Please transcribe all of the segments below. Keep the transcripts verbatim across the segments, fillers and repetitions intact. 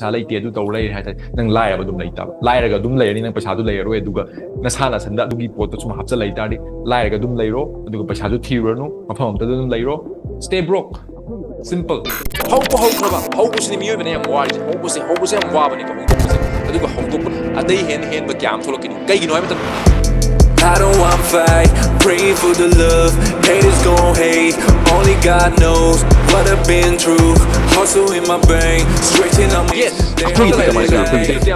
ꯄꯩꯁꯥ ꯂꯩꯇꯦ, ꯑꯗꯨ ꯇꯧ ꯂꯩꯔꯦ ꯍꯥꯏ ꯇꯥꯔꯗꯤ, ꯅꯪ ꯂꯥꯏꯔꯕ ꯑꯗꯨꯝ ꯂꯩꯇꯥꯕ꯫ ꯂꯥꯏꯔꯒ ꯑꯗꯨꯝ ꯂꯩꯔꯅꯤ, ꯅꯪ ꯄꯩꯁꯥꯗꯨ ꯂꯩꯔꯔꯣꯏ꯫ ꯑꯗꯨꯒ ꯅꯁꯥ ꯅꯁꯟꯗ ꯑꯗꯨꯒꯤ ꯄꯣꯠꯇꯣ ꯁꯨꯝ ꯍꯥꯞꯆꯜ ꯂꯩ ꯇꯥꯔꯗꯤ, ꯂꯥꯏꯔꯒ ꯑꯗꯨꯝ ꯂꯩꯔꯣ, ꯑꯗꯨꯒ ꯄꯩꯁꯥꯁꯨ ꯊꯤꯔꯨꯔꯅꯨ, ꯃꯐꯝ ꯑꯝꯇꯗ ꯑꯗꯨꯝ ꯂꯩꯔꯣ꯫ Stay broke. Simple. ꯍꯧꯕ ꯍꯧꯈ꯭ꯔꯕ, ꯍꯧꯕꯁꯤꯅꯤ ꯃꯤꯑꯣꯏꯕꯅ ꯌꯥꯝ ꯋꯥꯔꯤꯁꯦ꯫ ꯍꯧꯕꯁꯦ, ꯍꯧꯕꯁꯦ ꯌꯥꯝ ꯋꯥꯕꯅꯦꯕ, ꯍꯧꯗꯣꯛꯄꯁꯦ꯫ ꯑꯗꯨꯒ ꯍꯧꯗꯣꯛꯄ ꯑꯇꯩ ꯍꯦꯟꯅ ꯍꯦꯟꯕ ꯀꯌꯥ ꯑꯃ ꯊꯣꯛꯂꯛꯀꯅꯤ꯫ ꯀꯩꯒꯤꯅꯣ ꯍꯥꯏꯕ ꯃꯇꯝꯗ, I don't want fight, praying for the love. Haters gon' hate, only God knows what I've been through. Hustle in my brain, stretching on my ꯑꯩꯈꯣꯏꯒꯤꯗꯤ ꯀꯃꯥꯏꯅ ꯇꯧꯔꯤ? ꯑꯩꯈꯣꯏꯒꯤꯗꯤ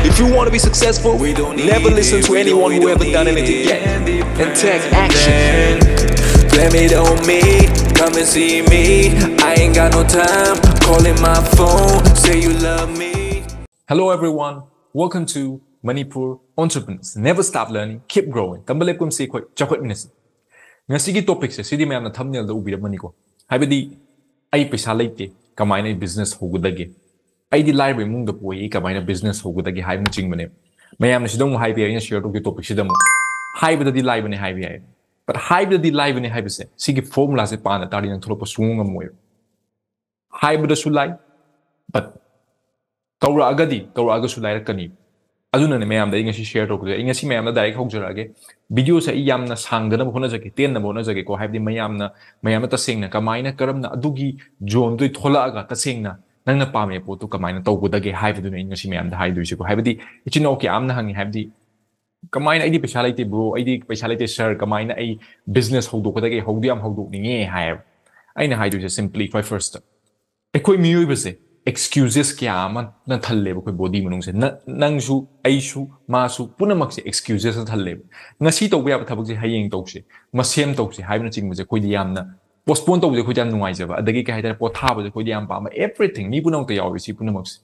If you want to be successful, never listen to anyone who haven't done anything yet, and take action. Blame it on me, come and see me. I ain't got no time, calling my phone, say you love me. Hello everyone, welcome to Manipur Entrepreneurs. Never stop learning, keep growing. ꯇꯝꯕ ꯂꯦꯞꯀꯨꯝꯁꯤ, ꯑꯩꯈꯣꯏ ꯆꯥꯎꯈꯠꯃꯤꯟꯅꯁꯤ꯫ ꯉꯁꯤꯒꯤ ꯇꯣꯄꯤꯛꯁꯦ ꯁꯤꯗꯤ ꯃꯌꯥꯝꯅ ꯊꯝꯅꯦꯜꯗ ꯎꯕꯤꯔꯝꯃꯅꯤꯀꯣ꯫ ꯍꯥꯏꯕꯗꯤ, "ꯑꯩ ꯄꯩꯁꯥ ꯂꯩꯇꯦ, ꯀꯃꯥꯏꯅ ꯑꯩ ꯕꯤꯖꯤꯅꯦꯁ ꯍꯧꯒꯗꯒꯦ? ꯑꯩꯗꯤ ꯂꯥꯏꯔꯕ ꯏꯃꯨꯡꯗ ꯄꯣꯛꯏ, ꯀꯃꯥꯏꯅ ꯕꯤꯖꯤꯅꯦꯁ ꯍꯧꯒꯗꯒꯦ?" ꯍꯥꯏꯕꯅꯆꯤꯡꯕꯅꯦꯕ꯫ ꯃꯌꯥꯝꯅ ꯁꯤꯗ ꯑꯃꯨꯛ ꯍꯥꯏꯕ ꯌꯥꯏ, ꯑꯩꯅ ꯁꯤꯌꯔ ꯇꯧꯒꯦ ꯇꯣꯄꯤꯛꯁꯤꯗ ꯑꯃꯨꯛ ꯍꯥꯏꯕꯗꯗꯤ ꯂꯥꯏꯕꯅꯦ ꯍꯥꯏꯕ ꯌꯥꯏ꯫ But ꯍꯥꯏꯕꯗꯗꯤ ꯂꯥꯏꯕꯅꯦ ꯍꯥꯏꯕꯁꯦ, ꯁꯤꯒꯤ ꯐꯣꯔꯃꯨꯂꯥꯁꯦ ꯄꯥꯟꯗ ꯇꯥꯔꯗꯤ ꯅꯪ ꯊꯣꯛꯂꯛꯄ ꯁꯨꯡꯉꯝ ꯉꯝꯃꯣꯏꯕ꯫ ꯍꯥꯏꯕꯗꯁꯨ ꯂꯥꯏ, but ꯇꯧꯔꯛꯑꯒꯗꯤ, ꯇꯧꯔꯛꯑꯒꯁꯨ ꯂꯥꯏꯔꯛꯀꯅꯤ꯫ ꯑꯗꯨꯅꯅꯦ ꯃꯌꯥꯝꯗ ꯑꯩ ꯉꯁꯤ ꯁꯤꯌꯔ ꯇꯧꯕꯁꯦ꯫ ꯑꯩ ꯉꯁꯤ ꯃꯌꯥꯝꯗ ꯗꯥꯏꯔꯦꯛ ꯍꯧꯖꯔꯛꯑꯒꯦ꯫ ꯚꯤꯗꯤꯑꯣꯁꯦ ꯑꯩ ꯌꯥꯝꯅ ꯁꯥꯡꯗꯅꯕ ꯍꯣꯠꯅꯖꯒꯦ, ꯇꯦꯟꯅꯕ ꯍꯣꯠꯅꯖꯒꯦꯀꯣ꯫ ꯍꯥꯏꯕꯗꯤ ꯃꯌꯥꯝꯅ, ꯃꯌꯥꯝꯅ ꯇꯁꯦꯡꯅ ꯀꯃꯥꯏꯅ, ꯀꯔꯝꯅ ꯑꯗꯨꯒꯤ ꯖꯣꯟꯗꯨ ꯊꯣꯛꯂꯛꯑꯒ ꯇꯁꯦꯡꯅ ꯅꯪꯅ ꯄꯥꯝꯃꯤꯕ ꯄꯣꯠꯇꯨ ꯀꯃꯥꯏꯅ ꯇꯧꯒꯗꯒꯦ ꯍꯥꯏꯕꯗꯨꯅꯦ ꯑꯩ ꯉꯁꯤ ꯃꯌꯥꯝꯗ ꯍꯥꯏꯗꯣꯏꯁꯤꯀꯣ꯫ ꯍꯥꯏꯕꯗꯤ ꯏꯆꯤꯟ ꯏꯅꯥꯎ ꯀꯌꯥ ꯑꯃꯅ ꯍꯪꯉꯤ, ꯍꯥꯏꯕꯗꯤ, "ꯀꯃꯥꯏꯅ, ꯑꯩꯗꯤ ꯄꯩꯁꯥ ꯂꯩꯇꯦ ꯕ꯭ꯔꯣ, ꯑꯩꯗꯤ ꯄꯩꯁꯥ ꯂꯩꯇꯦ ꯁꯥꯔ, ꯀꯃꯥꯏꯅ ꯑꯩ ꯕꯤꯖꯤꯅꯦꯁ ꯍꯧꯗꯣꯛꯀꯗꯒꯦ? ꯍꯧꯗꯤ ꯌꯥꯝ ꯍꯧꯗꯣꯛꯅꯤꯡꯉꯦ" ꯍꯥꯏꯌꯦꯕ꯫ ꯑꯩꯅ ꯍꯥꯏꯗꯣꯏꯁꯦ ꯁꯤꯝꯄ꯭ꯂꯤ, ꯈ꯭ꯋꯥꯏ ꯐꯥꯔꯁꯇ, ꯑꯩꯈꯣꯏ ꯃꯤꯑꯣꯏꯕꯁꯦ ꯑꯦꯛꯁꯀ꯭ꯌꯨꯖꯦꯁ ꯀꯌꯥ ꯑꯃꯅ ꯊꯜꯂꯦꯕ ꯑꯩꯈꯣꯏ ꯕꯣꯗꯤ ꯃꯅꯨꯡꯁꯦ꯫ ꯅ-, ꯅꯪꯁꯨ, ꯑꯩꯁꯨ, ꯃꯥꯁꯨ, ꯄꯨꯝꯅꯃꯛꯁꯦ ꯑꯦꯛꯁꯀ꯭ꯌꯨꯖꯦꯁꯅ ꯊꯜꯂꯦꯕ꯫ ꯉꯁꯤ ꯇꯧꯕ ꯌꯥꯕ ꯊꯕꯛꯁꯦ ꯍꯌꯦꯡ ꯇꯧꯁꯦ, ꯃꯁꯦꯝ ꯇꯧꯁꯦ ꯍꯥꯏꯕꯅꯆꯤꯡꯕꯁꯦ ꯑꯩꯈꯣꯏꯗꯤ ꯌꯥꯝꯅ ꯄꯣꯁꯄꯣꯟ ꯇꯧꯕꯁꯦ ꯑꯩꯈꯣꯏꯗꯤ ꯌꯥꯝ ꯅꯨꯡꯉꯥꯏꯖꯕ, ꯑꯗꯒꯤ ꯀꯩ ꯍꯥꯏꯇꯥꯔꯦ, ꯄꯣꯊꯥꯕꯁꯦ ꯑꯩꯈꯣꯏꯗꯤ ꯌꯥꯝ ꯄꯥꯝꯕ꯫ Everything, ꯃꯤ ꯄꯨꯝꯅꯃꯛꯇ ꯌꯥꯎꯔꯤ ꯁꯤ ꯄꯨꯝꯅꯃꯛꯁꯦ꯫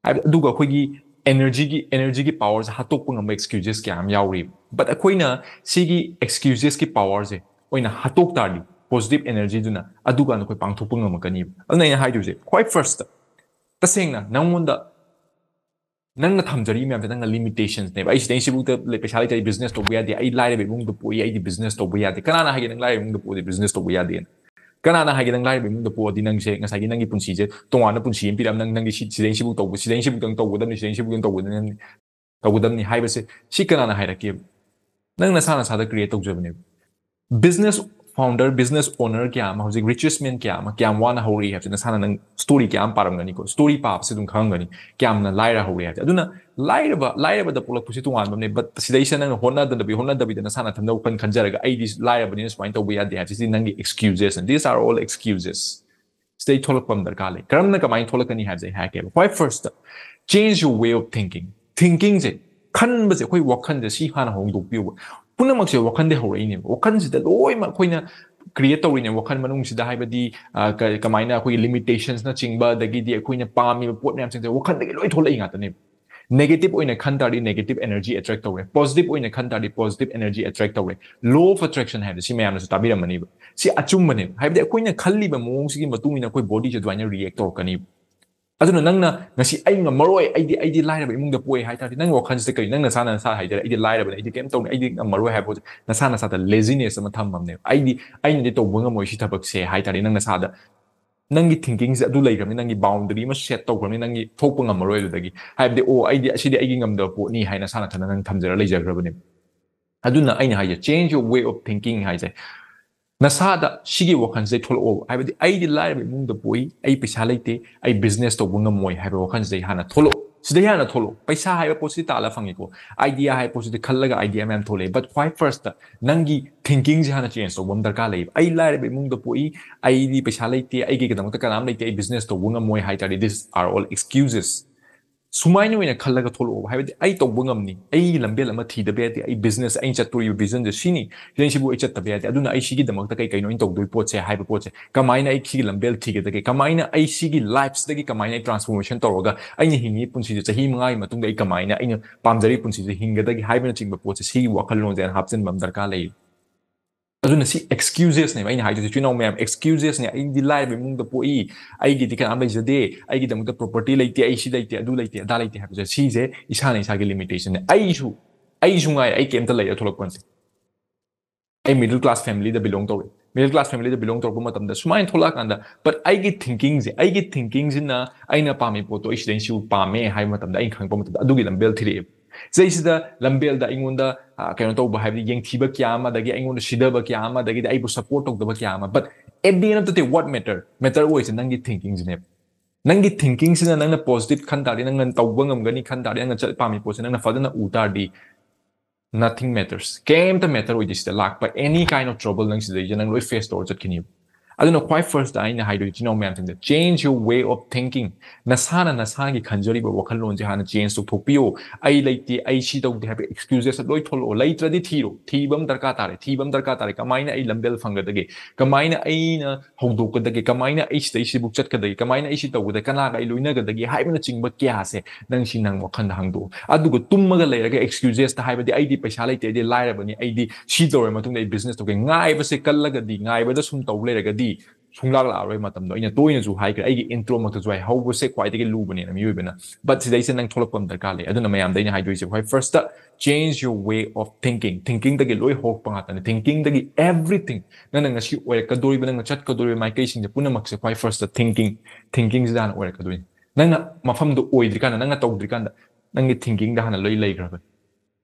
ꯍꯥꯏꯕꯗꯤ, ꯑꯗꯨꯒ ꯑꯩꯈꯣꯏꯒꯤ ꯑꯦꯅꯔꯖꯤꯒꯤ, ꯑꯦꯅꯔꯖꯤꯒꯤ ꯄꯥꯋꯔꯁꯦ ꯍꯥꯠꯇꯣꯛꯄ ꯉꯝꯕ ꯑꯦꯛꯁꯀ꯭ꯌꯨꯖꯦꯁ ꯀꯌꯥ ꯑꯃ ꯌꯥꯎꯔꯤꯕ꯫ But ꯑꯩꯈꯣꯏꯅ ꯁꯤꯒꯤ ꯑꯦꯛꯁꯀ꯭ꯌꯨꯖꯦꯁꯀꯤ ꯄꯥꯋꯔꯁꯦ ꯑꯣꯏꯅ ꯍꯥꯠꯇꯣꯛ ꯇꯥꯔꯗꯤ, ꯄꯣꯖꯤꯇꯤꯚ ꯑꯦꯅꯔꯖꯤꯗꯨꯅ, ꯑꯗꯨꯀꯥꯟꯗ ꯑꯩꯈꯣꯏ ꯄꯥꯡꯊꯣꯛꯄ ꯉꯝꯃꯛꯀꯅꯤꯕ꯫ ꯑꯗꯨꯅ ꯑꯩꯅ ꯍꯥꯏꯗꯣꯏꯁꯦ, ꯈ꯭ꯋꯥꯏ ꯐꯥꯔꯁꯇ, ꯇꯁꯦꯡꯅ ꯅꯪꯉꯣꯟꯗ ꯅꯪꯅ ꯊꯝꯖꯔꯤ ꯃꯌꯥꯝꯁꯦ ꯅꯪꯅ ꯂꯤꯃꯤꯇꯦꯁꯟꯁꯅꯦꯕ꯫ "ꯑꯩ ꯁꯤꯗꯩ ꯁꯤꯕꯨꯛꯇ ꯂꯩ-, ꯄꯩꯁꯥ ꯂꯩꯇ꯭ꯔꯦ, ꯑꯩ ꯕꯤꯖꯤꯅꯦꯁ ꯇꯧꯕ ꯌꯥꯗꯦ, ꯑꯩ ꯂꯥꯏꯔꯕ ꯏꯃꯨꯡꯗ ꯄꯣꯛꯏ, ꯑꯩꯗꯤ ꯕꯤꯖꯤꯅꯦꯁ ꯇꯧꯕ ꯌꯥꯗꯦ"꯫ ꯀꯅꯥꯅ ꯍꯥꯏꯒꯦ ꯅꯪ ꯂꯥꯏꯔꯕ ꯏꯃꯨꯡꯗ ꯄꯣꯛꯑꯗꯤ ꯕꯤꯖꯤꯅꯦꯁ ꯇꯧꯕ ꯌꯥꯗꯦꯅ? ꯀꯅꯥꯅ ꯍꯥꯏꯒꯦ ꯅꯪ ꯂꯥꯏꯔꯕ ꯏꯃꯨꯡꯗ ꯄꯣꯛꯑꯗꯤ ꯅꯪꯁꯦ ꯉꯁꯥꯏꯒꯤ ꯅꯪꯒꯤ ꯄꯨꯟꯁꯤꯁꯦ ꯇꯣꯉꯥꯟꯕ ꯄꯨꯟꯁꯤ ꯑꯃ ꯄꯤꯔꯛꯑꯝ, ꯅꯪ ꯅꯪꯒꯤ ꯁꯤ ꯁꯤꯗꯩ ꯁꯤꯕꯨꯛꯇꯪ ꯇꯧꯒꯗꯕꯅꯤ, ꯁꯤꯗꯩ ꯁꯤꯕꯨꯛꯇꯪ ꯇꯧꯒꯗꯕꯅꯤ, ꯁꯤꯗꯩ ꯁꯤꯕꯨꯛꯇꯪ ꯇꯧꯒꯗꯕꯅꯤ, ꯇꯧꯒꯗꯕꯅꯤ ꯍꯥꯏꯕꯁꯦ ꯁꯤ ꯀꯅꯥꯅ ꯍꯥꯏꯔꯛꯀꯦꯕ? ꯅꯪ ꯅꯁꯥ ꯅꯁꯥꯗ create ꯇꯧꯖꯕꯅꯦꯕ꯫ Business founder, business owner ꯀꯌꯥ ꯑꯃ, ꯍꯧꯖꯤꯛ richest man ꯀꯌꯥ ꯑꯃ ꯀꯌꯥꯝ ꯋꯥꯅ ꯍꯧꯔꯛꯏ ꯍꯥꯏꯕꯁꯦ ꯅꯁꯥꯅ ꯅꯪ story ꯀꯌꯥ ꯑꯃ ꯄꯥꯔꯝꯒꯅꯤꯀꯣ꯫ Story ꯄꯥꯕꯁꯦ ꯑꯗꯨꯝ ꯈꯪꯉꯝꯒꯅꯤ ꯀꯌꯥꯝꯅ ꯂꯥꯏꯔ ꯍꯧꯔꯛꯏ ꯍꯥꯏꯕꯁꯦ꯫ ꯑꯗꯨꯅ ꯂꯥꯏꯔꯕ, ꯂꯥꯏꯔꯕꯗ ꯄꯣꯛꯂꯛꯄꯁꯤ ꯇꯣꯉꯥꯟꯕꯅꯦ, but ꯁꯤꯗꯩꯁꯤꯗ ꯅꯪꯅ ꯍꯣꯠꯅꯗꯕꯤ, ꯍꯣꯠꯅꯗꯕꯤꯗ ꯅꯁꯥꯅ ꯊꯟꯗ ꯋꯥꯈꯜ ꯈꯟꯖꯔꯒ "ꯑꯩꯗꯤ ꯂꯥꯏꯔꯕꯅꯤꯅ ꯁꯨꯃꯥꯏꯅ ꯇꯧꯕ ꯌꯥꯗꯦ" ꯍꯥꯏꯕꯁꯤ ꯅꯪꯒꯤ excuses꯫ These are all excuses꯫ ꯁꯤꯗꯩ ꯊꯣꯛꯂꯛꯄ ꯑꯃ ꯗꯔꯀꯥꯔ ꯂꯩ꯫ ꯀꯔꯝꯅ, ꯀꯃꯥꯏꯅ ꯊꯣꯛꯂꯛꯀꯅꯤ ꯍꯥꯏꯕꯁꯦ ꯑꯩ ꯍꯥꯏꯔꯛꯀꯦꯕ꯫ ꯈ꯭ꯋꯥꯏ first, change your way of thinking꯫ Thinkingꯁꯦ, ꯈꯟꯕꯁꯦ, ꯑꯩꯈꯣꯏ ꯋꯥꯈꯜꯁꯦ ꯁꯤ ꯍꯥꯟꯅ ꯍꯣꯡꯗꯣꯛꯄꯤꯌꯨꯕ꯫ ꯄꯨꯝꯅꯃꯛꯁꯦ ꯋꯥꯈꯜꯗꯩ ꯍꯧꯔꯛꯏꯅꯦꯕ꯫ ꯋꯥꯈꯜꯁꯤꯗ ꯂꯣꯏꯅꯃꯛ ꯑꯩꯈꯣꯏꯅ create ꯇꯧꯔꯤꯅꯦ꯫ ꯋꯥꯈꯜ ꯃꯅꯨꯡꯁꯤꯗ ꯍꯥꯏꯕꯗꯤ, ꯑ, ꯀ-, ꯀꯃꯥꯏꯅ ꯑꯩꯈꯣꯏꯒꯤ limitationsꯅꯆꯤꯡꯕ, ꯑꯗꯒꯤꯗꯤ ꯑꯩꯈꯣꯏꯅ ꯄꯥꯝꯃꯤꯕ ꯄꯣꯠ ꯃꯌꯥꯝꯁꯤꯡꯁꯦ ꯋꯥꯈꯜꯗꯒꯤ ꯂꯣꯏ ꯊꯣꯛꯂꯛꯏ ꯉꯥꯛꯇꯅꯦꯕ꯫ Negative ꯑꯣꯏꯅ ꯈꯟ ꯇꯥꯔꯗꯤ negative energy attract ꯇꯧꯔꯦ, positive ꯑꯣꯏꯅ ꯈꯟ ꯇꯥꯔꯗꯤ positive energy attract ꯇꯧꯔꯦ꯫ Law of attraction ꯍꯥꯏꯕꯁꯤ ꯃꯌꯥꯝꯅꯁꯨ ꯇꯥꯕꯤꯔꯝꯃꯅꯤꯕ꯫ ꯁꯤ ꯑꯆꯨꯝꯕꯅꯦꯕ꯫ ꯍꯥꯏꯕꯗꯤ ꯑꯩꯈꯣꯏꯅ ꯈꯜꯂꯤꯕ ꯃꯑꯣꯡꯁꯤꯒꯤ ꯃꯇꯨꯡ ꯏꯟꯅ ꯑꯩꯈꯣꯏ bodyꯁꯦ ꯑꯗꯨꯃꯥꯏꯅ react ꯇꯧꯔꯛꯀꯅꯤꯕ꯫ ꯑꯗꯨꯅ ꯅꯪꯅ ꯉꯁꯤ "ꯑꯩ ꯉꯝꯃꯔꯣꯏ, ꯑꯩꯗꯤ, ꯑꯩꯗꯤ ꯂꯥꯏꯔꯕ ꯏꯃꯨꯡꯗ ꯄꯣꯛꯑꯦ" ꯍꯥꯏ ꯇꯥꯔꯗꯤ, ꯅꯪ ꯋꯥꯈꯜꯁꯤꯗ ꯀꯔꯤ? ꯅꯪ ꯅꯁꯥꯅ ꯅꯁꯥ ꯍꯥꯏꯖꯔꯦ, "ꯑꯩꯗꯤ ꯂꯥꯏꯔꯕꯅꯤ, ꯑꯩꯗꯤ ꯀꯩꯝ ꯇꯧꯅꯤ, ꯑꯩꯗꯤ ꯉꯝꯃꯔꯣꯏ" ꯍꯥꯏꯕ ꯄꯣꯠꯁꯦ ꯅꯁꯥ ꯅꯁꯥꯗ laziness ꯑꯃ ꯊꯝꯃꯕꯅꯦꯕ꯫ "ꯑꯩꯗꯤ, ꯑꯩꯅꯗꯤ ꯇꯧꯕ ꯉꯝꯃꯣꯏ ꯁꯤ ꯊꯕꯛꯁꯦ" ꯍꯥꯏ ꯇꯥꯔꯗꯤ, ꯅꯪ ꯅꯁꯥꯗ, ꯅꯪꯒꯤ thinkingꯁꯦ ꯑꯗꯨ ꯂꯩꯈ꯭ꯔꯕꯅꯤ, ꯅꯪꯒꯤ boundary ꯑꯃ set ꯇꯧꯈ꯭ꯔꯕꯅꯤ, ꯅꯪꯒꯤ ꯊꯣꯛꯄ ꯉꯝꯃꯔꯣꯏ ꯑꯗꯨꯗꯒꯤ꯫ ꯍꯥꯏꯕꯗꯤ, "ꯑꯣ, ꯑꯩꯗꯤ, ꯑꯁꯤꯗꯤ ꯑꯩꯒꯤ ꯉꯝꯗꯕ ꯄꯣꯠꯅꯤ" ꯍꯥꯏꯅ ꯅꯁꯥ ꯅꯊꯟꯗ ꯅꯪ ꯊꯝꯖꯔ ꯂꯩꯖꯈ꯭ꯔꯕꯅꯦꯕ꯫ ꯑꯗꯨꯅ ꯑꯩꯅ ꯍꯥꯏꯁꯦ, change your way of thinking ꯍꯥꯏꯁꯦ, ꯅꯁꯥꯗ ꯁꯤꯒꯤ ꯋꯥꯈꯜꯁꯤꯗꯩ ꯊꯣꯛꯂꯛꯑꯣꯕ꯫ ꯍꯥꯏꯕꯗꯤ, "ꯑꯩꯗꯤ ꯂꯥꯏꯔꯕ ꯏꯃꯨꯡꯗ ꯄꯣꯛꯏ, ꯑꯩ ꯄꯩꯁꯥ ꯂꯩꯇꯦ, ꯑꯩ business ꯇꯧꯕ ꯉꯝꯃꯣꯏ" ꯍꯥꯏꯕ ꯋꯥꯈꯜꯁꯤꯗꯩ ꯍꯥꯟꯅ ꯊꯣꯛꯂꯛꯑꯣ꯫ ꯁꯤꯗꯩ ꯍꯥꯟꯅ ꯊꯣꯛꯂꯛꯑꯣ꯫ ꯄꯩꯁꯥ ꯍꯥꯏꯕ ꯄꯣꯠꯁꯤꯗꯤ ꯇꯥꯜꯂ ꯐꯪꯉꯤꯀꯣ꯫ Idea ꯍꯥꯏꯕ ꯄꯣꯠꯁꯤꯗꯤ ꯈꯜꯂꯒ idea ꯃꯌꯥꯝ ꯊꯣꯛꯂꯛꯑꯦ꯫ But ꯈ꯭ꯋꯥꯏ firstꯇ ꯅꯪꯒꯤ thinkingꯁꯦ ꯍꯥꯟꯅ change ꯇꯧꯕ ꯑꯃ ꯗꯔꯀꯥꯔ ꯂꯩꯌꯦꯕ꯫ "ꯑꯩ ꯂꯥꯏꯔꯕ ꯏꯃꯨꯡꯗ ꯄꯣꯛꯏ, ꯑꯩꯗꯤ ꯄꯩꯁꯥ ꯂꯩꯇꯦ, ꯑꯩꯒꯤꯗꯃꯛꯇ ꯀꯅꯥꯝ ꯂꯩꯇꯦ, ꯑꯩ business ꯇꯧꯕ ꯉꯝꯃꯣꯏ" ꯍꯥꯏ ꯇꯥꯔꯗꯤ, these are all excuses꯫ ꯁꯨꯃꯥꯏꯅ ꯑꯣꯏꯅ ꯈꯜꯂꯒ ꯊꯣꯛꯂꯛꯑꯣꯕ꯫ ꯍꯥꯏꯕꯗꯤ, "ꯑꯩ ꯇꯧꯕ ꯉꯝꯅꯤ, ꯑꯩꯒꯤ ꯂꯝꯕꯦꯜ ꯑꯃ ꯊꯤꯗꯕ ꯌꯥꯗꯦ, ꯑꯩ business, ꯑꯩꯅ ꯆꯠꯇꯣꯔꯤꯕ visionꯁꯦ ꯁꯤꯅꯤ, ꯁꯤꯗꯩꯁꯤꯕꯨ ꯑꯩ ꯆꯠꯇꯕ ꯌꯥꯗꯦ, ꯑꯗꯨꯅ ꯑꯩ ꯁꯤꯒꯤꯗꯃꯛꯇ ꯀꯩ ꯀꯩꯅꯣ ꯑꯩꯅ ꯇꯧꯗꯣꯏ ꯄꯣꯠꯁꯦ" ꯍꯥꯏꯕ ꯄꯣꯠꯁꯦ, "ꯀꯃꯥꯏꯅ ꯑꯩ ꯁꯤꯒꯤ ꯂꯝꯕꯦꯜ ꯊꯤꯒꯗꯒꯦ, ꯀꯃꯥꯏꯅ ꯑꯩ ꯁꯤꯒꯤ lifeꯁꯤꯗꯒꯤ ꯀꯃꯥꯏꯅ ꯑꯩ transformation ꯇꯧꯔꯒ ꯑꯩꯅ ꯍꯤꯡꯉꯤ ꯄꯨꯟꯁꯤꯁꯦ ꯆꯍꯤ ꯃꯉꯥꯒꯤ ꯃꯇꯨꯡꯗ ꯑꯩ ꯀꯃꯥꯏꯅ ꯑꯩꯅ ꯄꯥꯝꯖꯔꯤꯕ ꯄꯨꯟꯁꯤꯁꯦ ꯍꯤꯡꯒꯗꯒꯦ" ꯍꯥꯏꯕꯅꯆꯤꯡꯕ ꯄꯣꯠꯁꯦ, ꯁꯤꯒꯤ ꯋꯥꯈꯜꯂꯣꯟꯁꯦ ꯍꯥꯞꯆꯤꯟꯕ ꯑꯃ ꯗꯔꯀꯥꯔ ꯂꯩ꯫ ꯑꯗꯨꯅ ꯁꯤ excusesꯅꯦꯕ ꯑꯩꯅ ꯍꯥꯏꯗꯣꯏꯁꯦ, ꯏꯆꯤꯟ ꯏꯅꯥꯎ ꯃꯌꯥꯝ, excusesꯅꯦ꯫ "ꯑꯩꯗꯤ ꯂꯥꯏꯔꯕ ꯏꯃꯨꯡꯗ ꯄꯣꯛꯏ, ꯑꯩꯒꯤꯗꯤ ꯀꯅꯥꯝ ꯂꯩꯖꯗꯦ, ꯑꯩꯒꯤꯗꯃꯛꯇ property ꯂꯩꯇꯦ, ꯑꯩ ꯁꯤ ꯂꯩꯇꯦ, ꯑꯗꯨ ꯂꯩꯇꯦ, ꯑꯗꯥ ꯂꯩꯇꯦ" ꯍꯥꯏꯕꯁꯦ, ꯁꯤꯁꯦ ꯏꯁꯥꯅ ꯏꯁꯥꯒꯤ limitationꯅꯦ꯫ ꯑꯩꯁꯨ, ꯑꯩꯁꯨ ꯉꯥꯏꯔꯦ, ꯑꯩ ꯀꯩꯝꯇ ꯂꯩꯔ ꯊꯣꯛꯂꯛꯄ ꯅꯠꯇꯦ꯫ ꯑꯩ middle class familyꯗ belong ꯇꯧꯋꯦ꯫ Middle class family ꯗ belong ꯇꯧꯔꯛꯄ ꯃꯇꯝꯗ ꯁꯨꯃꯥꯏꯅ ꯊꯣꯛꯂꯛꯑꯀꯥꯟꯗ, but ꯑꯩꯒꯤ thinking ꯁꯦ, ꯑꯩꯒꯤ thinking ꯁꯤꯅ ꯑꯩꯅ ꯄꯥꯝꯃꯤ ꯄꯣꯠꯇꯣ ꯑꯩ ꯁꯤꯗꯩ ꯁꯤꯕꯨ ꯄꯥꯝꯃꯦ ꯍꯥꯏꯕ ꯃꯇꯝꯗ ꯑꯩꯅ ꯈꯪꯉꯛꯄ ꯃꯇꯝꯗ ꯑꯗꯨꯒꯤ ꯂꯝꯕꯦꯜ ꯊꯤꯔꯛꯑꯦꯕ꯫ ꯁꯤꯗꯩꯁꯤꯗ ꯂꯝꯕꯦꯜꯗ ꯑꯩꯉꯣꯟꯗ, ꯑ, ꯀꯩꯅꯣ ꯇꯧꯕ, ꯍꯥꯏꯕꯗꯤ ꯌꯦꯡꯊꯤꯕ ꯀꯌꯥ ꯑꯃ, ꯑꯗꯒꯤ ꯑꯩꯉꯣꯟꯗ ꯁꯤꯗꯕ ꯀꯌꯥ ꯑꯃ, ꯑꯗꯒꯤꯗꯤ ꯑꯩꯕꯨ support ꯇꯧꯗꯕ ꯀꯌꯥ ꯑꯃ, but at the end of the day, what matter, matter ꯑꯣꯏꯁꯦ ꯅꯪꯒꯤ thinking ꯁꯤꯅꯦꯕ꯫ ꯅꯪꯒꯤ thinking ꯁꯤꯅ ꯅꯪꯅ positive ꯈꯟ ꯇꯥꯔꯗꯤ, ꯅꯪꯅ ꯇꯧꯕ ꯉꯝꯒꯅꯤ ꯈꯟ ꯇꯥꯔꯗꯤ, ꯅꯪꯅ ꯆꯠ ꯄꯥꯝꯃꯤ ꯄꯣꯠꯁꯦ ꯅꯪꯅ ꯐꯖꯅ ꯎ ꯇꯥꯔꯗꯤ, nothing matters, ꯀꯩꯝꯇ matter ꯑꯣꯏꯗꯦ꯫ ꯁꯤꯗ ꯂꯥꯛꯄ any kind of trouble ꯅꯪ ꯁꯤꯗꯩꯁꯤꯗ ꯅꯪ ꯂꯣꯏ face ꯇꯧꯔ ꯆꯠꯈꯤꯅꯤꯕ꯫ ꯑꯗꯨꯅ ꯈ꯭ꯋꯥꯏ first ꯇ ꯑꯩꯅ ꯍꯥꯏꯗꯣꯏ ꯏꯆꯤꯟ ꯏꯅꯥꯎ ꯃꯌꯥꯝꯁꯤꯡꯗ, change your way of thinking. ꯅꯁꯥꯅ ꯅꯁꯥꯒꯤ ꯈꯟꯖꯔꯤꯕ ꯋꯥꯈꯜꯂꯣꯟꯁꯦ ꯍꯥꯟꯅ change ꯇꯧꯊꯣꯛꯄꯤꯌꯣ꯫ "ꯑꯩ ꯂꯩꯇꯦ, ꯑꯩ ꯁꯤ ꯇꯧꯗꯦ" ꯍꯥꯏꯕ excuses ꯂꯣꯏ ꯊꯣꯛꯂꯛꯑꯣ꯫ ꯂꯩꯇ꯭ꯔꯗꯤ ꯊꯤꯔꯣ꯫ ꯊꯤꯕ ꯑꯃ ꯗꯔꯀꯥꯔ ꯇꯥꯔꯦ꯫ ꯊꯤꯕ ꯑꯃ ꯗꯔꯀꯥꯔ ꯇꯥꯔꯦ꯫ ꯀꯃꯥꯏꯅ ꯑꯩ ꯂꯝꯕꯦꯜ ꯐꯪꯒꯗꯒꯦ? ꯀꯃꯥꯏꯅ ꯑꯩꯅ ꯍꯧꯗꯣꯛꯀꯗꯒꯦ? ꯀꯃꯥꯏꯅ ꯑꯩ ꯁꯤꯗꯩ ꯁꯤꯕꯨꯛ ꯆꯠꯀꯗꯒꯦ? ꯀꯃꯥꯏꯅ ꯑꯩ ꯁꯤ ꯇꯧꯒꯗꯒꯦ? ꯀꯅꯥꯒ ꯑꯩ ꯂꯣꯏꯅꯒꯗꯒꯦ? ꯍꯥꯏꯕꯅꯆꯤꯡꯕ ꯀꯌꯥꯁꯦ ꯅꯪ ꯁꯤ ꯅꯪ ꯋꯥꯈꯜꯗ ꯍꯪꯗꯣꯛꯑꯣ꯫ ꯑꯗꯨꯒ ꯇꯨꯝꯃꯒ ꯂꯩꯔꯒ excuses ꯇ ꯍꯥꯏꯕꯗꯤ, "ꯑꯩꯗꯤ ꯄꯩꯁꯥ ꯂꯩꯇꯦ, ꯑꯩꯗꯤ ꯂꯥꯏꯔꯕꯅꯤ, ꯑꯩꯗꯤ ꯁꯤ ꯇꯧꯔ ꯃꯇꯨꯡꯗ ꯑꯩ business ꯇꯧꯒꯦ"꯫ ꯉꯥꯏꯕꯁꯦ ꯀꯜꯂꯒꯗꯤ, ꯉꯥꯏꯕꯗ ꯁꯨꯝ ꯇꯧ ꯂꯩꯔꯒꯗꯤ ꯁꯨꯡꯂꯥꯛ ꯂꯥꯛꯑꯔꯣꯏ ꯃꯇꯝꯗꯣ꯫ ꯑꯩꯅ ꯇꯣꯏꯅꯁꯨ ꯍꯥꯏꯈ꯭ꯔꯦ, ꯑꯩꯒꯤ intro ꯃꯛꯇꯁꯨ ꯍꯥꯏ, ꯍꯧꯕꯁꯦ ꯈ꯭ꯋꯥꯏꯗꯒꯤ ꯂꯨꯕꯅꯦꯅ ꯃꯤꯑꯣꯏꯕꯅ꯫ But ꯁꯤꯗꯩꯁꯤꯗ ꯅꯪ ꯊꯣꯛꯂꯛꯄ ꯑꯃ ꯗꯔꯀꯥꯔ ꯂꯩ꯫ ꯑꯗꯨꯅ ꯃꯌꯥꯝꯗ ꯑꯩꯅ ꯍꯥꯏꯗꯣꯏꯁꯦ, ꯈ꯭ꯋꯥꯏ first ꯇ, change your way of thinking. Thinking ꯗꯒꯤ ꯂꯣꯏ ꯍꯧꯔꯛꯄ ꯉꯥꯛꯇꯅꯦ꯫ Thinking ꯗꯒꯤ everything꯫ ꯅꯪꯅ ꯉꯁꯤ ꯑꯣꯏꯔꯛꯀꯗꯣꯔꯤꯕ, ꯅꯪꯅ ꯆꯠꯀꯗꯣꯔꯤꯕ ꯃꯥꯏꯀꯩꯁꯤꯡꯁꯦ ꯄꯨꯝꯅꯃꯛꯁꯦ ꯈ꯭ꯋꯥꯏ first ꯇ thinking, thinking ꯁꯤꯗ ꯍꯥꯟꯅ ꯑꯣꯏꯔꯛꯀꯗꯣꯏꯅꯤ꯫ ꯅꯪꯅ ꯃꯐꯝꯗꯣ ꯑꯣꯏꯗ꯭ꯔꯤꯀꯥꯟꯗ, ꯅꯪꯅ ꯇꯧꯗ꯭ꯔꯤꯀꯥꯟꯗ, ꯅꯪꯒꯤ thinking ꯗ ꯍꯥꯟꯅ ꯂꯣꯏ ꯂꯩꯈ꯭ꯔꯕꯅꯤ꯫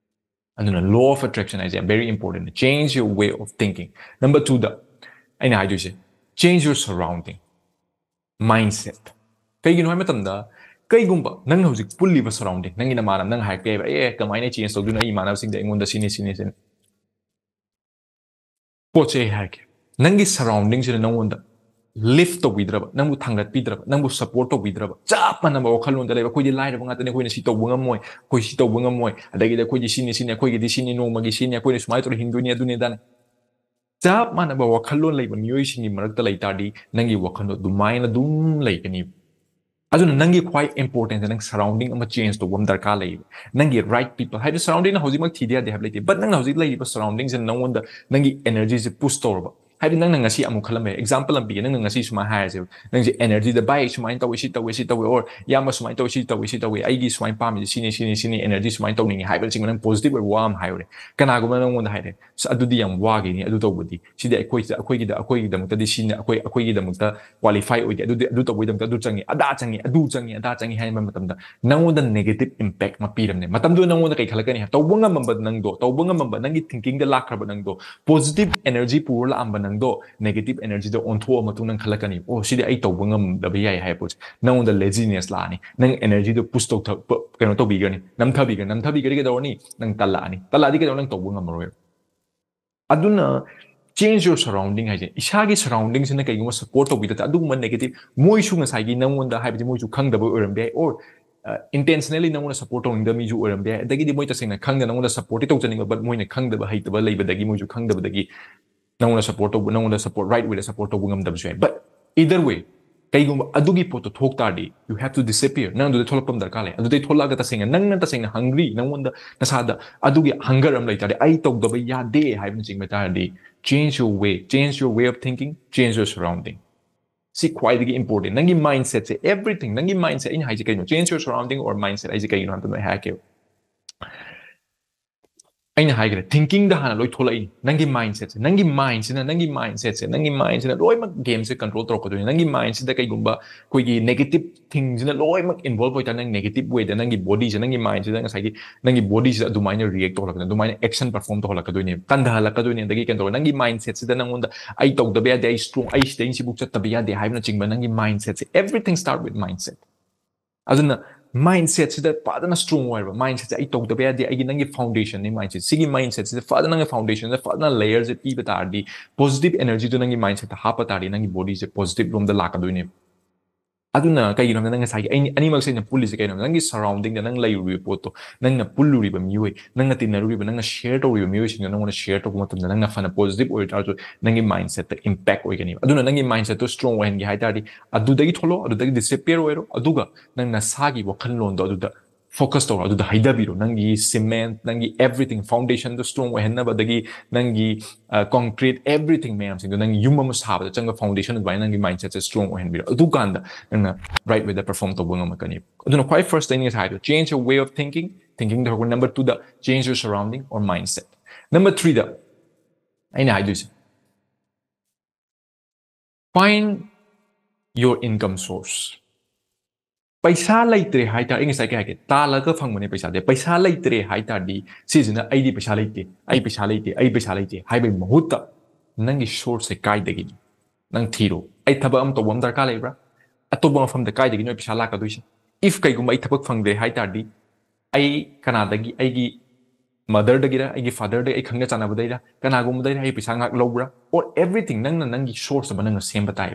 ꯑꯗꯨꯅ law of attraction ꯍꯥꯏꯁꯦ very important꯫ Change your way of thinking. Number two ꯗ ꯑꯩꯅ ꯍꯥꯏꯗꯣꯏꯁꯦ, change your surrounding, mindset꯫ ꯀꯩꯒꯤꯅꯣ ꯍꯥꯏꯕ ꯃꯇꯝꯗ, ꯀꯩꯒꯨꯝꯕ ꯅꯪꯅ ꯍꯧꯖꯤꯛ ꯄꯨꯜꯂꯤꯕ surrounding, ꯅꯪꯒꯤ ꯅꯃꯥꯟꯅꯕ, ꯅꯪ ꯍꯥꯏꯔꯛꯄ ꯌꯥꯏꯕ, "ꯑꯦ, ꯀꯃꯥꯏꯅ change ꯇꯧꯗꯣꯏꯅꯣ? ꯑꯩ ꯏꯃꯥꯟꯅꯕꯁꯤꯡꯗ ꯑꯩꯉꯣꯟꯗ ꯁꯤꯅꯤ, ꯁꯤꯅꯤ, ꯁꯤꯅꯤ"꯫ ꯄꯣꯠꯁꯦ ꯑꯩ ꯍꯥꯏꯔꯛꯀꯦ, ꯅꯪꯒꯤ surrounding ꯁꯤꯅ ꯅꯪꯉꯣꯟꯗ lift ꯇꯧꯕꯤꯗ꯭ꯔꯕ, ꯅꯪꯕꯨ ꯊꯥꯡꯒꯠꯄꯤꯗ꯭ꯔꯕ, ꯅꯪꯕꯨ support ꯇꯧꯕꯤꯗ꯭ꯔꯕ, ꯆꯞ ꯃꯥꯟꯅꯕ ꯋꯥꯈꯜꯂꯣꯟꯗ ꯂꯩꯕ, "ꯑꯩꯈꯣꯏꯗꯤ ꯂꯥꯏꯔꯕ ꯉꯥꯛꯇꯅꯤ, ꯑꯩꯈꯣꯏꯅ ꯁꯤ ꯇꯧꯕ ꯉꯝꯃꯣꯏ, ꯑꯩꯈꯣꯏ ꯁꯤ ꯇꯧꯕ ꯉꯝꯃꯣꯏ, ꯑꯗꯒꯤꯗꯤ ꯑꯩꯈꯣꯏꯗꯤ ꯁꯤꯅꯤ, ꯁꯤꯅꯤ, ꯑꯩꯈꯣꯏꯒꯤꯗꯤ ꯁꯤꯅꯤ, ꯅꯣꯡꯃꯒꯤ ꯁꯤꯅꯤ, ꯑꯩꯈꯣꯏꯅ ꯁꯨꯃꯥꯏꯅ ꯇꯧꯔ ꯍꯤꯡꯗꯣꯏꯅꯤ", ꯑꯗꯨꯅꯤ ꯑꯗꯥꯅꯤ꯫ ꯆꯞ ꯃꯥꯟꯅꯕ ꯋꯥꯈꯜꯂꯣꯟ ꯂꯩꯕ ꯃꯤꯑꯣꯏꯁꯤꯡꯒꯤ ꯃꯔꯛꯇ ꯂꯩ ꯇꯥꯔꯗꯤ, ꯅꯪꯒꯤ ꯋꯥꯈꯜꯗꯣ ꯑꯗꯨꯃꯥꯏꯅ ꯑꯗꯨꯝ ꯂꯩꯒꯅꯤ꯫ ꯑꯗꯨꯅ ꯅꯪꯒꯤ ꯈ꯭ꯋꯥꯏ important ꯁꯦ ꯅꯪ surrounding ꯑꯃ change ꯇꯧꯕ ꯑꯃ ꯗꯔꯀꯥꯔ ꯂꯩꯌꯦꯕ꯫ ꯅꯪꯒꯤ right people, ꯍꯥꯏꯗꯤ surrounding ꯅ ꯍꯧꯖꯤꯛꯃꯛ ꯊꯤꯗ ꯌꯥꯗꯦ ꯍꯥꯏꯕ ꯂꯩꯇꯦ, but ꯅꯪꯅ ꯍꯧꯖꯤꯛ ꯂꯩꯔꯤꯕ surrounding ꯁꯤꯅ ꯅꯪꯉꯣꯟꯗ ꯅꯪꯒꯤ energy ꯁꯦ push ꯇꯧꯔꯕ, ꯍꯥꯏꯕꯗꯤ ꯅꯪꯅ ꯉꯁꯤ ꯑꯃꯨꯛ ꯈꯜꯂꯝꯕ ꯌꯥꯏ, example ꯑꯃ ꯄꯤꯒꯦ, ꯅꯪꯅ ꯉꯁꯤ ꯁꯨꯃꯥꯏꯅ ꯍꯥꯏꯔꯁꯦꯕ, ꯅꯪꯁꯦ energy ꯗ "ꯚꯥꯏ, ꯁꯨꯃꯥꯏꯅ ꯇꯧꯋꯤ, ꯁꯤ ꯇꯧꯋꯤ, ꯁꯤ ꯇꯧꯋꯤ," or "ꯏꯌꯥꯝꯕ, ꯁꯨꯃꯥꯏꯅ ꯇꯧꯋꯤ, ꯁꯤ ꯇꯧꯋꯤ, ꯁꯤ ꯇꯧꯋꯤ, ꯑꯩꯒꯤ ꯁꯨꯃꯥꯏꯅ ꯄꯥꯝꯃꯤꯁꯦ ꯁꯤꯅꯤ, ꯁꯤꯅꯤ, ꯁꯤꯅꯤ, energy ꯁꯨꯃꯥꯏꯅ ꯇꯧꯅꯤꯡꯉꯤ" ꯍꯥꯏꯕꯅꯆꯤꯡꯕ ꯅꯪ positive ꯑꯣꯏꯕ ꯋꯥ ꯑꯃ ꯍꯥꯏꯔꯨꯔꯦ꯫ ꯀꯅꯥꯒꯨꯝꯕ ꯅꯪꯉꯣꯟꯗ ꯍꯥꯏꯔꯦ, "ꯑꯁ, ꯑꯗꯨꯗꯤ ꯌꯥꯝ ꯋꯥꯒꯤꯅꯤ, ꯑꯗꯨ ꯇꯧꯕꯗꯤ, ꯁꯤꯗꯤ ꯑꯩꯈꯣꯏ, ꯑꯩꯈꯣꯏꯒꯤꯗ, ꯑꯩꯈꯣꯏꯒꯤꯗꯃꯛꯇꯗꯤ ꯁꯤꯅ, ꯑꯩꯈꯣꯏ, ꯑꯩꯈꯣꯏꯒꯤꯗꯃꯛꯇ qualify ꯑꯣꯏꯗꯦ, ꯑꯗꯨꯗꯤ, ꯑꯗꯨ ꯇꯧꯕꯒꯤꯗꯃꯛꯇ ꯑꯗꯨ ꯆꯪꯉꯤ, ꯑꯗꯥ ꯆꯪꯉꯤ, ꯑꯗꯨ ꯆꯪꯉꯤ, ꯑꯗꯥ ꯆꯪꯉꯤ" ꯍꯥꯏꯕ ꯃꯇꯝꯗ ꯅꯪꯉꯣꯟꯗ negative impact ꯑꯃ ꯄꯤꯔꯝꯅꯦ꯫ ꯃꯇꯝꯗꯨꯗ ꯅꯪꯉꯣꯟꯗ ꯀꯩ ꯈꯜꯂꯛꯀꯅꯤ? ꯇꯧꯕ ꯉꯝꯃꯝꯕ ꯅꯪꯗꯣ, ꯇꯧꯕ ꯉꯝꯃꯝꯕ, ꯅꯪꯒꯤ thinking ꯗ ꯂꯥꯛꯈ꯭ꯔꯕ ꯅꯪꯗꯣ, positive energy ꯄꯨꯔ ꯂꯥꯛꯑꯝꯕ ꯅꯪꯗꯣ negative energy ꯗ ꯑꯣꯟꯊꯣꯛꯑ ꯃꯇꯨꯡ ꯅꯪ ꯈꯜꯂꯛꯀꯅꯤ, "ꯑꯣ, ꯁꯤꯗꯤ ꯑꯩ ꯇꯧꯕ ꯉꯝꯗꯕ ꯌꯥꯏ" ꯍꯥꯏꯕ ꯄꯣꯠꯁꯦ꯫ ꯅꯪꯉꯣꯟꯗ laziness ꯂꯥꯛꯑꯅꯤ, ꯅꯪ energy ꯗꯣ push ꯇꯧꯊ-, ꯄ-, ꯀꯩꯅꯣ ꯇꯧꯕꯤꯒꯅꯤ, ꯅꯝꯊꯕꯤꯒꯅꯤ, ꯅꯝꯊꯕꯤꯒꯅꯤ ꯀꯩꯗꯧꯔꯅꯤ? ꯅꯪ ꯇꯜꯂꯛꯑꯅꯤ, ꯇꯜꯂꯛꯑꯗꯤ ꯀꯩꯗꯧꯔ? ꯅꯪ ꯇꯧꯕ ꯉꯝꯃꯔꯣꯏꯕ꯫ ꯑꯗꯨꯅ change your surrounding ꯍꯥꯏꯁꯦ, ꯏꯁꯥꯒꯤ surrounding ꯁꯤꯅ ꯀꯩꯒꯨꯝꯕ support ꯇꯧꯕꯤꯗ ꯇꯥ-, ꯑꯗꯨꯒꯨꯝꯕ negative, ꯃꯣꯏꯁꯨ ꯉꯁꯥꯏꯒꯤ ꯅꯪꯉꯣꯟꯗ, ꯍꯥꯏꯕꯗꯤ ꯃꯣꯏꯁꯨ ꯈꯪꯗꯕ ꯑꯣꯏꯔꯝꯕ ꯌꯥꯏ, or, ꯑ, intentionally ꯅꯪꯉꯣꯟꯗ support ꯇꯧꯅꯤꯡꯗꯕ ꯃꯤꯁꯨ ꯑꯣꯏꯔꯝꯕ ꯌꯥꯏ, ꯑꯗꯒꯤꯗꯤ ꯃꯣꯏ ꯇꯁꯦꯡꯅ ꯈꯪꯗ ꯅꯪꯉꯣꯟꯗ support ꯇꯤ ꯇꯧꯖꯅꯤꯡꯕ, but ꯃꯣꯏꯅ ꯈꯪꯗꯕ, ꯍꯩꯇꯕ ꯂꯩꯕꯗꯒꯤ, ꯃꯣꯏꯁꯨ ꯈꯪꯗꯕꯗꯒꯤ ꯅꯪꯉꯣꯟꯗ support ꯇꯧꯕ, ꯅꯪꯉꯣꯟꯗ support, right way ꯗ support ꯇꯧꯕ ꯉꯝꯗꯕꯁꯨ ꯌꯥꯏ, but either way, ꯀꯩꯒꯨꯝꯕ ꯑꯗꯨꯒꯤ ꯄꯣꯠꯇꯣ ꯊꯣꯛ ꯇꯥꯔꯗꯤ, you have to disappear. ꯅꯪ ꯑꯗꯨꯗꯩ ꯊꯣꯛꯂꯛꯄ ꯑꯃ ꯗꯔꯀꯥꯔ ꯂꯩ꯫ ꯑꯗꯨꯗꯩ ꯊꯣꯛꯂꯛꯑꯒ ꯇꯁꯦꯡꯅ, ꯅꯪꯅ ꯇꯁꯦꯡꯅ hungry, ꯅꯪꯉꯣꯟꯗ ꯅꯁꯥꯗ ꯑꯗꯨꯒꯤ hunger ꯑꯃ ꯂꯩ ꯇꯥꯔꯗꯤ, "ꯑꯩ ꯇꯧꯗꯕ ꯌꯥꯗꯦ" ꯍꯥꯏꯕꯅꯆꯤꯡꯕ ꯇꯥꯔꯗꯤ, change your way, change your way of thinking, change your surrounding. ꯁꯤ ꯈ꯭ꯋꯥꯏꯗꯒꯤ important꯫ ꯅꯪꯒꯤ mindset ꯁꯦ, everything, ꯅꯪꯒꯤ mindset, ꯑꯩꯅ ꯍꯥꯏꯁꯦ ꯀꯩꯅꯣ? Change your surrounding or mindset ꯍꯥꯏꯁꯦ ꯀꯩꯒꯤꯅꯣ ꯍꯥꯏꯕꯗꯣ ꯑꯩ ꯍꯥꯏꯔꯛꯀꯦꯕ꯫ ꯑꯩꯅ ꯍꯥꯏꯈ꯭ꯔꯦ, thinking ꯗ ꯍꯥꯟꯅ ꯂꯣꯏ ꯊꯣꯛꯂꯛꯏ꯫ ꯅꯪꯒꯤ mindset ꯁꯦ, ꯅꯪꯒꯤ mind ꯁꯤꯅ, ꯅꯪꯒꯤ mindset ꯁꯦ, ꯅꯪꯒꯤ mind ꯁꯤꯅ ꯂꯣꯏꯅꯃꯛ game ꯁꯦ control ꯇꯧꯔꯛꯀꯗꯣꯏꯅꯤ꯫ ꯅꯪꯒꯤ mind ꯁꯤꯗ ꯀꯩꯒꯨꯝꯕ ꯑꯩꯈꯣꯏꯒꯤ negative thing ꯁꯤꯅ ꯂꯣꯏꯅꯃꯛ involve ꯑꯣꯏꯇꯥꯔꯗꯤ, ꯅꯪ negative way ꯗ ꯅꯪꯒꯤ body ꯁꯦ, ꯅꯪꯒꯤ mind ꯁꯤꯗ ꯉꯁꯥꯏꯒꯤ ꯅꯪꯒꯤ body ꯁꯤꯗ ꯑꯗꯨꯃꯥꯏꯅ react ꯇꯧꯍꯜꯂꯛꯀꯗꯣꯏꯅꯤ, ꯑꯗꯨꯃꯥꯏꯅ action perform ꯇꯧꯍꯜꯂꯛꯀꯗꯣꯏꯅꯦ, ꯀꯟꯊꯍꯜꯂꯛꯀꯗꯣꯏꯅꯦ꯫ ꯑꯗꯒꯤ ꯀꯩꯅꯣ ꯇꯧꯔꯦ, ꯅꯪꯒꯤ mindset ꯁꯤꯗ ꯅꯪꯉꯣꯟꯗ "ꯑꯩ ꯇꯧꯗꯕ ꯌꯥꯗꯦ, ꯑꯩ strong, ꯑꯩ ꯁꯤꯗꯩ ꯁꯤꯕꯨꯛ ꯆꯠꯇꯕ ꯌꯥꯗꯦ" ꯍꯥꯏꯕꯅꯆꯤꯡꯕ ꯅꯪꯒꯤ mindset say, everything start with mindset꯫ ꯑꯗꯨꯅ mindset ꯁꯤꯗ ꯐꯖꯅ strong ꯑꯣꯏꯔꯕ, mindset ꯁꯦ "ꯑꯩ ꯇꯧꯗꯕ ꯌꯥꯗꯦ", ꯑꯩꯒꯤ, ꯅꯪꯒꯤ foundation ꯅꯤ mindset꯫ ꯁꯤꯒꯤ mindset ꯁꯤꯗ ꯐꯖꯅ ꯅꯪꯒꯤ foundation ꯗ ꯐꯖꯅ layer ꯁꯦ ꯄꯤꯕ ꯇꯥꯔꯗꯤ, positive energy ꯗꯨ ꯅꯪꯒꯤ mindset ꯇ ꯍꯥꯞꯄ ꯇꯥꯔꯗꯤ, ꯅꯪꯒꯤ body ꯁꯦ positive ꯂꯣꯝꯗ ꯂꯥꯛꯀꯗꯣꯏꯅꯦꯕ꯫ ꯑꯗꯨꯅ ꯀꯩꯒꯤꯅꯣ ꯍꯥꯏꯕꯗ, ꯅꯪ ꯉꯁꯥꯏꯒꯤ ꯑꯩꯅ, ꯑꯅꯤꯃꯛꯁꯦ ꯑꯩꯅ ꯄꯨꯜꯂꯤꯁꯦ ꯀꯩꯅꯣ? ꯅꯪꯒꯤ surrounding ꯗ ꯅꯪ ꯂꯩꯔꯨꯔꯤꯕ ꯄꯣꯠꯇꯣ, ꯅꯪꯅ ꯄꯨꯜꯂꯨꯔꯤꯕ ꯃꯤꯑꯣꯏ, ꯅꯪꯅ ꯇꯤꯟꯅꯔꯨꯔꯤꯕ, ꯅꯪꯅ share ꯇꯧꯔꯤꯕ ꯃꯤꯑꯣꯏꯁꯤꯡꯗꯣ ꯅꯪꯉꯣꯟꯗ share ꯇꯧꯕ ꯃꯇꯝꯗ, ꯅꯪꯅ ꯐꯅ positive ꯑꯣꯏ ꯇꯥꯔꯁꯨ, ꯅꯪꯒꯤ mindset ꯇ impact ꯑꯣꯏꯒꯅꯤꯕ꯫ ꯑꯗꯨꯅ ꯅꯪꯒꯤ mindset ꯇꯣ strong ꯑꯣꯏꯍꯟꯒꯦ ꯍꯥꯏ ꯇꯥꯔꯗꯤ, ꯑꯗꯨꯗꯒꯤ ꯊꯣꯛꯂꯛꯑꯣ, ꯑꯗꯨꯗꯒꯤ disappear ꯑꯣꯏꯔꯣ, ꯑꯗꯨꯒ ꯅꯪ ꯅꯁꯥꯒꯤ ꯋꯥꯈꯜꯂꯣꯟꯗꯣ ꯑꯗꯨꯗ focus ꯇꯧꯔꯣ, ꯑꯗꯨꯗ ꯍꯩꯊꯕꯤꯔꯣ꯫ ꯅꯪꯒꯤ cement, ꯅꯪꯒꯤ everything, foundation ꯗꯣ strong ꯑꯣꯏꯍꯟꯅꯕ, ꯑꯗꯒꯤ ꯅꯪꯒꯤ concrete, everything ꯃꯌꯥꯝꯁꯤꯡꯗꯣ, ꯅꯪꯒꯤ ꯌꯨꯝ ꯑꯃ ꯁꯥꯕꯗ ꯆꯪꯕ foundation, ꯑꯗꯨꯃꯥꯏꯅ ꯅꯪꯒꯤ mindset ꯁꯦ strong ꯑꯣꯏꯍꯟꯕꯤꯔꯣ꯫ ꯑꯗꯨꯀꯥꯟꯗ ꯅꯪꯅ right way ꯗ perform ꯇꯧꯕ ꯉꯝꯃꯛꯀꯅꯤ꯫ ꯑꯗꯨꯅ ꯈ꯭ꯋꯥꯏ first ꯑꯩꯅ ꯉꯁꯥꯏ ꯍꯥꯏꯗꯣ, change your way of thinking, thinking ꯗ ꯍꯧꯔꯛꯄ꯫ Number two the, change your surrounding or mindset꯫ Number three ꯗ ꯑꯩꯅ ꯍꯥꯏꯗꯣꯏꯁꯦ, find your income source꯫ ꯄꯩꯁꯥ ꯂꯩꯇ꯭ꯔꯦ ꯍꯥꯏꯇꯥꯔꯗꯤ, ꯑꯩ ꯉꯁꯥꯏ ꯀꯩ ꯍꯥꯏꯒꯦ? ꯇꯥꯜꯂꯒ ꯐꯪꯕꯅꯦ ꯄꯩꯁꯥꯁꯦ꯫ ꯄꯩꯁꯥ ꯂꯩꯇ꯭ꯔꯦ ꯍꯥꯏꯇꯥꯔꯗꯤ, ꯁꯤꯁꯤꯅ "ꯑꯩꯗꯤ ꯄꯩꯁꯥ ꯂꯩꯇꯦ, ꯑꯩ ꯄꯩꯁꯥ ꯂꯩꯇꯦ, ꯑꯩ ꯄꯩꯁꯥ ꯂꯩꯇꯦ" ꯍꯥꯏꯕꯒꯤ ꯃꯍꯨꯠꯇ, ꯅꯪꯒꯤ source ꯁꯦ ꯀꯥꯏꯗꯒꯤꯅꯣ? ꯅꯪ ꯊꯤꯔꯣ꯫ ꯑꯩ ꯊꯕꯛ ꯑꯃ ꯇꯧꯕ ꯑꯃ ꯗꯔꯀꯥꯔ ꯂꯩꯕ꯭ꯔꯥ? ꯑꯇꯣꯞꯄ ꯃꯐꯝꯗ ꯀꯥꯏꯗꯒꯤꯅꯣ ꯑꯩ ꯄꯩꯁꯥ ꯂꯥꯛꯀꯗꯣꯏꯁꯦ? If ꯀꯩꯒꯨꯝꯕ ꯑꯩ ꯊꯕꯛ ꯐꯪꯗ꯭ꯔꯦ ꯍꯥꯏꯇꯥꯔꯗꯤ, ꯑꯩ ꯀꯅꯥꯗꯒꯤ? ꯑꯩꯒꯤ mother ꯗꯒꯤꯔ, ꯑꯩꯒꯤ father ꯗꯒꯤ, ꯑꯩ ꯈꯪꯅ ꯆꯥꯟꯅꯕꯗꯩꯔ, ꯀꯅꯥꯒꯨꯝꯕꯗꯩꯔ ꯑꯩ ꯄꯩꯁꯥ ꯉꯥꯏꯍꯥꯛ ꯂꯧꯕ꯭ꯔꯥ? Or everything ꯅꯪꯅ ꯅꯪꯒꯤ source ꯑꯃ ꯅꯪꯅ ꯁꯦꯝꯕ ꯇꯥꯏ꯫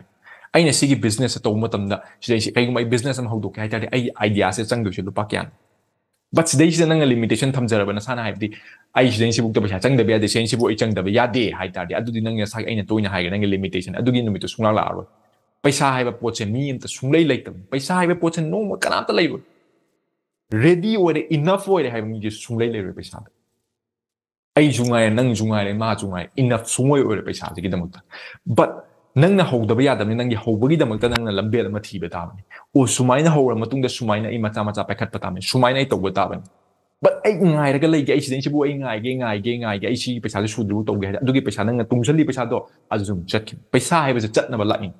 ꯑꯩꯅ ꯁꯤꯒꯤ business ꯁꯦ ꯇꯧꯕ ꯃꯇꯝꯗ, ꯁꯤꯗꯩꯁꯤ ꯀꯩꯒꯨꯝꯕ ꯑꯩ business ꯑꯃ ꯍꯧꯗꯣꯛꯀꯦ ꯍꯥꯏꯇꯥꯔꯗꯤ, ꯑꯩꯒꯤ idea ꯁꯦ ꯆꯪꯗꯣꯏꯁꯦ ꯂꯨꯄꯥ ꯀꯌꯥꯅꯣ? But ꯁꯤꯗꯩꯁꯤꯗ ꯅꯪꯅ limitation ꯊꯝꯖꯔꯕ ꯅꯁꯥꯅ, ꯍꯥꯏꯕꯗꯤ, "ꯑꯩ ꯁꯤꯗꯩꯁꯤꯐꯥꯎꯗ ꯄꯩꯁꯥ ꯆꯪꯗꯕ ꯌꯥꯗꯦ, ꯁꯤꯗꯩꯁꯤꯐꯥꯎ ꯑꯩ ꯆꯪꯗꯕ ꯌꯥꯗꯦ" ꯍꯥꯏꯇꯥꯔꯗꯤ, ꯑꯗꯨꯗꯤ ꯅꯪ ꯅꯁꯥꯒꯤ, ꯑꯩꯅ ꯇꯣꯏꯅ ꯍꯥꯏꯈ꯭ꯔꯦ, ꯅꯪꯒꯤ limitation ꯑꯗꯨꯒꯤ ꯅꯨꯃꯤꯠꯇꯨ ꯁꯨꯡꯂꯥꯛ ꯂꯥꯛꯑꯔꯣꯏ꯫ ꯄꯩꯁꯥ ꯍꯥꯏꯕ ꯄꯣꯠꯁꯦ ꯃꯤ ꯑꯃꯇ ꯁꯨꯡꯂꯩ ꯂꯩꯇꯕꯅꯤ꯫ ꯄꯩꯁꯥ ꯍꯥꯏꯕ ꯄꯣꯠꯁꯦ ꯅꯣꯡꯃ ꯀꯅꯥꯝꯇ ꯂꯩꯔꯣꯏ꯫ Ready ꯑꯣꯏꯔꯦ, enough ꯑꯣꯏꯔꯦ ꯍꯥꯏꯕ ꯃꯤꯁꯦ ꯁꯨꯡꯂꯩ ꯂꯩꯔꯣꯏ ꯄꯩꯁꯥꯗ꯫ ꯑꯩꯁꯨ ꯉꯥꯏꯔꯦ, ꯅꯪꯁꯨ ꯉꯥꯏꯔꯦ, ꯃꯥꯁꯨ ꯉꯥꯏꯔꯦ, enough ꯁꯨꯡꯑꯣꯏ ꯑꯣꯏꯔꯣꯏ ꯄꯩꯁꯥꯁꯤꯒꯤꯗꯃꯛꯇ꯫ But ꯅꯪꯅ ꯍꯧꯗꯕ ꯌꯥꯗꯕꯅꯤ, ꯅꯪꯒꯤ ꯍꯧꯕꯒꯤꯗꯃꯛꯇ ꯅꯪꯅ ꯂꯝꯕꯦꯜ ꯑꯃ ꯊꯤꯕ ꯇꯥꯕꯅꯤ꯫ ꯑꯣ, ꯁꯨꯃꯥꯏꯅ ꯍꯧꯔ ꯃꯇꯨꯡꯗ ꯁꯨꯃꯥꯏꯅ ꯑꯩ ꯃꯆꯥ ꯃꯆꯥ ꯄꯥꯏꯈꯠꯄ ꯇꯥꯕꯅꯤ, ꯁꯨꯃꯥꯏꯅ ꯑꯩ ꯇꯧꯕ ꯇꯥꯕꯅꯤ꯫ But ꯑꯩ ꯉꯥꯏꯔꯒ ꯂꯩꯒꯦ, ꯑꯩ ꯁꯤꯗꯩꯁꯤꯕꯨ ꯑꯩ ꯉꯥꯏꯒꯦ, ꯉꯥꯏꯒꯦ, ꯉꯥꯏꯒꯦ, ꯑꯩ ꯁꯤꯒꯤ ꯄꯩꯁꯥꯁꯦ ꯁꯨꯗ꯭ꯔꯤꯕꯨ ꯇꯧꯒꯦ ꯍꯥꯏꯗꯤ, ꯑꯗꯨꯒꯤ ꯄꯩꯁꯥ ꯅꯪꯅ ꯇꯨꯡꯁꯜꯂꯤ ꯄꯩꯁꯥꯗꯣ ꯑꯗꯨꯁꯨ ꯑꯃꯨꯛ ꯆꯠꯈꯤꯅꯤ꯫ ꯄꯩꯁꯥ ꯍꯥꯏꯕꯁꯦ ꯆꯠꯅꯕ ꯂꯥꯛꯏꯅꯤ꯫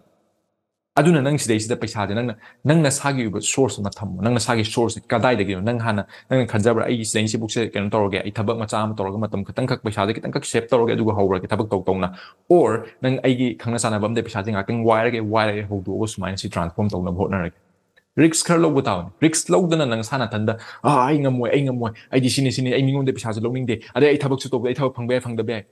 ꯑꯗꯨꯅ ꯅꯪ ꯁꯤꯗꯩꯁꯤꯗ ꯄꯩꯁꯥꯁꯦ ꯅꯪꯅ, ꯅꯪ ꯅꯁꯥꯒꯤ ꯑꯣꯏꯕ source ꯑꯃ ꯊꯝꯃꯣ꯫ ꯅꯪ ꯅꯁꯥꯒꯤ source ꯁꯦ ꯀꯗꯥꯏꯗꯒꯤꯅꯣ? ꯅꯪ ꯍꯥꯟꯅ, ꯅꯪꯅ ꯈꯟꯖꯕ꯭ꯔꯥ, "ꯑꯩ ꯁꯤꯗꯩꯁꯤꯕꯨꯛꯁꯦ ꯀꯩꯅꯣ ꯇꯧꯔꯒꯦ, ꯑꯩ ꯊꯕꯛ ꯃꯆꯥ ꯑꯃ ꯇꯧꯔꯒ ꯃꯇꯝ ꯈꯤꯇꯪꯈꯛ, ꯄꯩꯁꯥꯁꯦ ꯈꯤꯇꯪꯈꯛ save ꯇꯧꯔꯒꯦ, ꯑꯗꯨꯒ ꯍꯧꯔꯒꯦ ꯊꯕꯛ ꯇꯧ ꯇꯧꯅ"? Or ꯅꯪ, "ꯑꯩꯒꯤ ꯈꯪꯅ ꯆꯥꯟꯅꯕ ꯑꯝꯗ ꯄꯩꯁꯥꯁꯦ ꯉꯥꯛꯇꯪ ꯋꯥꯏꯔꯒꯦ, ꯋꯥꯏꯔꯒꯦ ꯍꯧꯗꯣꯛꯑꯒ ꯁꯨꯃꯥꯏꯅ ꯁꯤ transform ꯇꯧꯅꯕ ꯍꯣꯠꯅꯔꯒꯦ"? Risk ꯈꯔ ꯂꯧꯕ ꯇꯥꯕꯅꯤ꯫ Risk ꯂꯧꯗꯅ ꯅꯪ ꯅꯁꯥ ꯅꯊꯟꯗ, "ꯑꯥ, ꯑꯩ ꯉꯝꯃꯣꯏ, ꯑꯩ ꯉꯝꯃꯣꯏ, ꯑꯩꯗꯤ ꯁꯤꯅꯤ, ꯁꯤꯅꯤ, ꯑꯩ ꯃꯤꯉꯣꯟꯗ ꯄꯩꯁꯥꯁꯨ ꯂꯧꯅꯤꯡꯗꯦ, ꯑꯗꯩ ꯑꯩ ꯊꯕꯛꯁꯨ ꯇꯧꯕ, ꯑꯩ ꯊꯕꯛ ꯐꯪꯕ ꯌꯥꯏ, ꯐꯪꯗꯕ ꯌꯥꯏ"?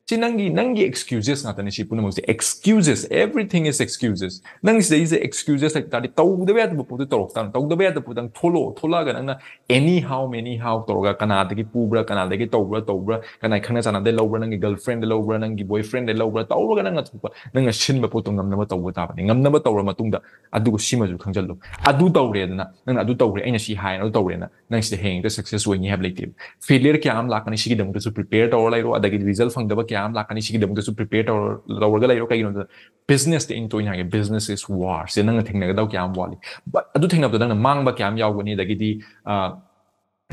ꯁꯤ ꯅꯪꯒꯤ ꯅꯪꯒꯤ excuses ꯉꯥꯛꯇꯅꯤ꯫ ꯁꯤ ꯄꯨꯝꯅꯃꯛꯁꯦ excuses, everything is excuses. ꯅꯪ ꯁꯤꯗꯩꯁꯦ excuses ꯂꯩ ꯇꯥꯔꯗꯤ ꯇꯧꯗꯕ ꯌꯥꯗꯕ ꯄꯣꯠꯇꯨ ꯇꯧꯔꯛ ꯇꯥꯕꯅꯤ꯫ ꯇꯧꯗꯕ ꯌꯥꯗꯕ ꯄꯣꯠꯇꯪ ꯊꯣꯛꯂꯛꯑꯣ꯫ ꯊꯣꯛꯂꯛꯑꯒ ꯅꯪꯅ anyhow anyhow ꯇꯧꯔꯒ ꯀꯅꯥꯗꯒꯤ ꯄꯨꯕ꯭ꯔꯥ, ꯀꯅꯥꯗꯒꯤ ꯇꯧꯕ꯭ꯔꯥ ꯇꯧꯕ꯭ꯔꯥ ꯀꯅꯥ ꯈꯪꯅ ꯆꯥꯟꯅꯕꯗꯩ ꯂꯧꯕ꯭ꯔꯥ, ꯅꯪꯒꯤ girlfriendꯗ ꯂꯧꯕ꯭ꯔꯥ, ꯅꯪꯒꯤ boyfriendꯗ ꯂꯧꯕ꯭ꯔꯥ, ꯇꯧꯔꯒ ꯅꯪꯅ ꯊꯣꯛꯄ ꯅꯪꯅ ꯁꯤꯟꯕ ꯄꯣꯠꯇꯣ ꯉꯝꯅꯕ ꯇꯧꯕ ꯇꯥꯕꯅꯤ꯫ ꯉꯝꯅꯕ ꯇꯧꯔ ꯃꯇꯨꯡꯗ ꯑꯗꯨꯒ ꯁꯤꯃꯁꯨ ꯈꯪꯖꯜꯂꯨ꯫ ꯑꯗꯨ ꯇꯧꯔꯦꯗꯅ ꯅꯪꯅ ꯑꯗꯨ ꯇꯧꯔꯦ, ꯑꯩꯅ ꯁꯤ ꯍꯥꯏꯅ ꯑꯗꯨ ꯇꯧꯔꯦꯅ ꯅꯪ ꯁꯤꯗ ꯍꯌꯦꯡ ꯍꯦꯛꯇ success ꯑꯣꯏꯅꯤ ꯍꯥꯏꯕ ꯂꯩꯇꯦꯕ꯫ Failure ꯀꯌꯥ ꯑꯃ ꯂꯥꯛꯀꯅꯤ, ꯁꯤꯒꯤꯗꯃꯛꯇꯁꯨ prepare ꯇꯧꯔ ꯂꯩꯔꯣ꯫ ꯑꯗꯒꯤ result ꯐꯪꯗꯕ ꯀꯌꯥ ꯑꯃ ꯂꯥꯛꯀꯅꯤ, ꯁꯤꯒꯤꯗꯃꯛꯇꯁꯨ prepare ꯇꯧꯔ ꯇꯧꯔꯒ ꯂꯩꯔꯣ꯫ ꯀꯩꯒꯤꯅꯣꯗ businessꯇ ꯑꯩꯅ ꯇꯣꯏꯅ ꯍꯥꯏꯒꯦ, business is war꯫ ꯁꯤꯗ ꯅꯪꯅ ꯊꯦꯡꯅꯒꯗꯕ ꯀꯌꯥ ꯑꯃ ꯋꯥꯠꯂꯤ꯫ But ꯑꯗꯨ ꯊꯦꯡꯅꯕꯗ ꯅꯪꯅ ꯃꯥꯡꯕ ꯀꯌꯥ ꯑꯃ ꯌꯥꯎꯒꯅꯤ, ꯑꯗꯒꯤꯗꯤ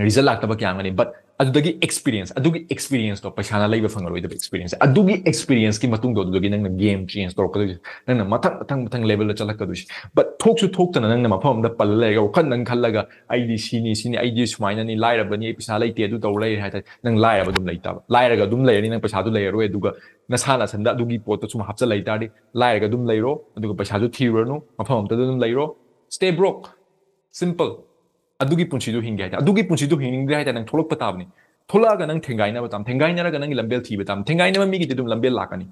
result ꯂꯥꯛꯇꯕ ꯀꯌꯥ ꯑꯃꯅꯤ꯫ But ꯑꯗꯨꯗꯒꯤ experience, ꯑꯗꯨꯒꯤ experienceꯇꯣ ꯄꯩꯁꯥꯅ ꯂꯩꯕ ꯐꯪꯉꯔꯣꯏꯗꯕ experience, ꯑꯗꯨꯒꯤ experienceꯀꯤ ꯃꯇꯨꯡꯗꯣ ꯑꯗꯨꯗꯒꯤ ꯅꯪꯅ game change ꯇꯧꯔꯛꯀꯗꯣꯏꯁꯦ꯫ ꯅꯪꯅ ꯃꯊꯪ ꯃꯊꯪ ꯃꯊꯪ levelꯗ ꯆꯠꯂꯛꯀꯗꯣꯏꯁꯦ꯫ But ꯊꯣꯛꯁꯨ ꯊꯣꯛꯇꯅ ꯅꯪꯅ ꯃꯐꯝ ꯑꯃꯗ ꯄꯜꯂ ꯂꯩꯔꯒ ꯋꯥꯈꯜ ꯅꯪ ꯈꯜꯂꯒ ꯑꯩꯗꯤ ꯁꯤꯅꯤ ꯁꯤꯅꯤ, ꯑꯩꯗꯤ ꯁꯨꯃꯥꯏꯅꯅꯤ, ꯂꯥꯏꯔꯕꯅꯤ, ꯑꯩ ꯄꯩꯁꯥ ꯂꯩꯇꯦ, ꯑꯗꯨ ꯇꯧꯔ ꯂꯩꯔꯦ ꯍꯥꯏ ꯇꯥꯔꯗꯤ ꯅꯪ ꯂꯥꯏꯔꯕ ꯑꯗꯨꯝ ꯂꯩꯇꯕ꯫ ꯂꯥꯏꯔꯒ ꯑꯗꯨꯝ ꯂꯩꯔꯅꯤ, ꯅꯪ ꯄꯩꯁꯥꯗꯨ ꯂꯩꯔꯔꯣꯏ꯫ ꯑꯗꯨꯒ ꯅꯁꯥ ꯅꯁꯟꯗ ꯑꯗꯨꯒꯤ ꯄꯣꯠꯇꯣ ꯁꯨꯝ ꯍꯥꯞꯆꯜ ꯂꯩ ꯇꯥꯔꯗꯤ ꯂꯥꯏꯔꯒ ꯑꯗꯨꯝ ꯂꯩꯔꯣ, ꯑꯗꯨꯒ ꯄꯩꯁꯥꯁꯨ ꯊꯤꯔꯨꯔꯅꯨ, ꯃꯐꯝ ꯑꯝꯇꯗ ꯑꯗꯨꯝ ꯂꯩꯔꯣ꯫ Stay broke, simple꯫ ꯑꯗꯨꯒꯤ ꯄꯨꯟꯁꯤꯗꯨ ꯍꯤꯡꯒꯦ ꯍꯥꯏ ꯇꯥꯔꯗꯤ, ꯑꯗꯨꯒꯤ ꯄꯨꯟꯁꯤꯗꯨ ꯍꯤꯡꯅꯤꯡꯗ꯭ꯔꯦ ꯍꯥꯏ ꯇꯥꯔꯗꯤ ꯅꯪ ꯊꯣꯛꯂꯛꯄ ꯇꯥꯕꯅꯤ꯫ ꯊꯣꯛꯂꯛꯑꯒ ꯅꯪ ꯊꯦꯡꯒꯥꯏꯅꯕ ꯇꯥꯕꯅꯤ꯫ ꯊꯦꯡꯒꯥꯏꯅꯔꯒ ꯅꯪꯒꯤ ꯂꯝꯕꯦꯜ ꯊꯤꯕ ꯇꯥꯕꯅꯤ꯫ ꯊꯦꯡꯒꯥꯏꯅꯕ ꯃꯤꯒꯤꯗꯤ ꯑꯗꯨꯝ ꯂꯝꯕꯦꯜ ꯂꯥꯛꯀꯅꯤ꯫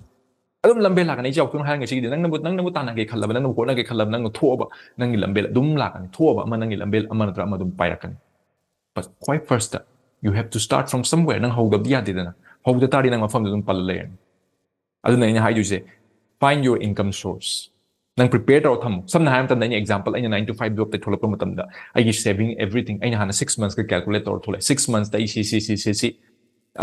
ꯑꯗꯨꯝ ꯂꯝꯕꯦꯜ ꯂꯥꯛꯀꯅꯤ꯫ ꯑꯩ ꯆꯥꯎꯊꯣꯛꯅ ꯍꯥꯏꯔꯒ ꯁꯤꯒꯤꯗꯤ ꯅꯪꯅꯕꯨ ꯅꯪꯅꯕꯨ ꯇꯥꯟꯅꯒꯦ ꯈꯜꯂꯕ, ꯅꯪꯅꯕꯨ ꯍꯣꯠꯅꯒꯦ ꯈꯜꯂꯕ, ꯅꯪꯅ ꯊꯣꯛꯑꯕ ꯅꯪꯒꯤ ꯂꯝꯕꯦꯜ ꯑꯗꯨꯝ ꯂꯥꯛꯀꯅꯤ꯫ ꯊꯣꯛꯑꯕ ꯑꯃ ꯅꯪꯒꯤ ꯂꯝꯕꯦꯜ ꯑꯃ ꯅꯠꯇ꯭ꯔ ꯑꯃ ꯑꯗꯨꯝ ꯄꯥꯏꯔꯛꯀꯅꯤ꯫ But ꯈ꯭ꯋꯥꯏ firstꯇ you have to start from somewhere꯫ ꯅꯪ ꯍꯧꯗꯕꯗꯤ ꯌꯥꯗꯦꯗꯅ꯫ ꯍꯧꯗ ꯇꯥꯔꯗꯤ ꯅꯪ ꯃꯐꯝꯗꯨ ꯑꯗꯨꯝ ꯄꯜꯂ ꯂꯩꯔꯅꯤ꯫ ꯑꯗꯨꯅ ꯑꯩꯅ ꯍꯥꯏꯗꯣꯏꯁꯦ, find your income source꯫ ꯅꯪ prepare ꯇꯧꯔ ꯊꯝꯃꯨ꯫ ꯁꯝꯅ ꯍꯥꯏꯔ ꯃꯇꯝꯗ ꯑꯩꯅ example, ꯑꯩꯅ nine to five jobꯇ ꯊꯣꯛꯂꯛꯄ ꯃꯇꯝꯗ ꯑꯩꯒꯤ saving everything ꯑꯩꯅ ꯍꯥꯟꯅ six monthsꯀ calculate ꯇꯧꯔ ꯊꯣꯛꯂꯛꯑꯦ꯫ Six monthsꯇ ꯑꯩ ꯁꯤ ꯁꯤ ꯁꯤ ꯁꯤ ꯁꯤ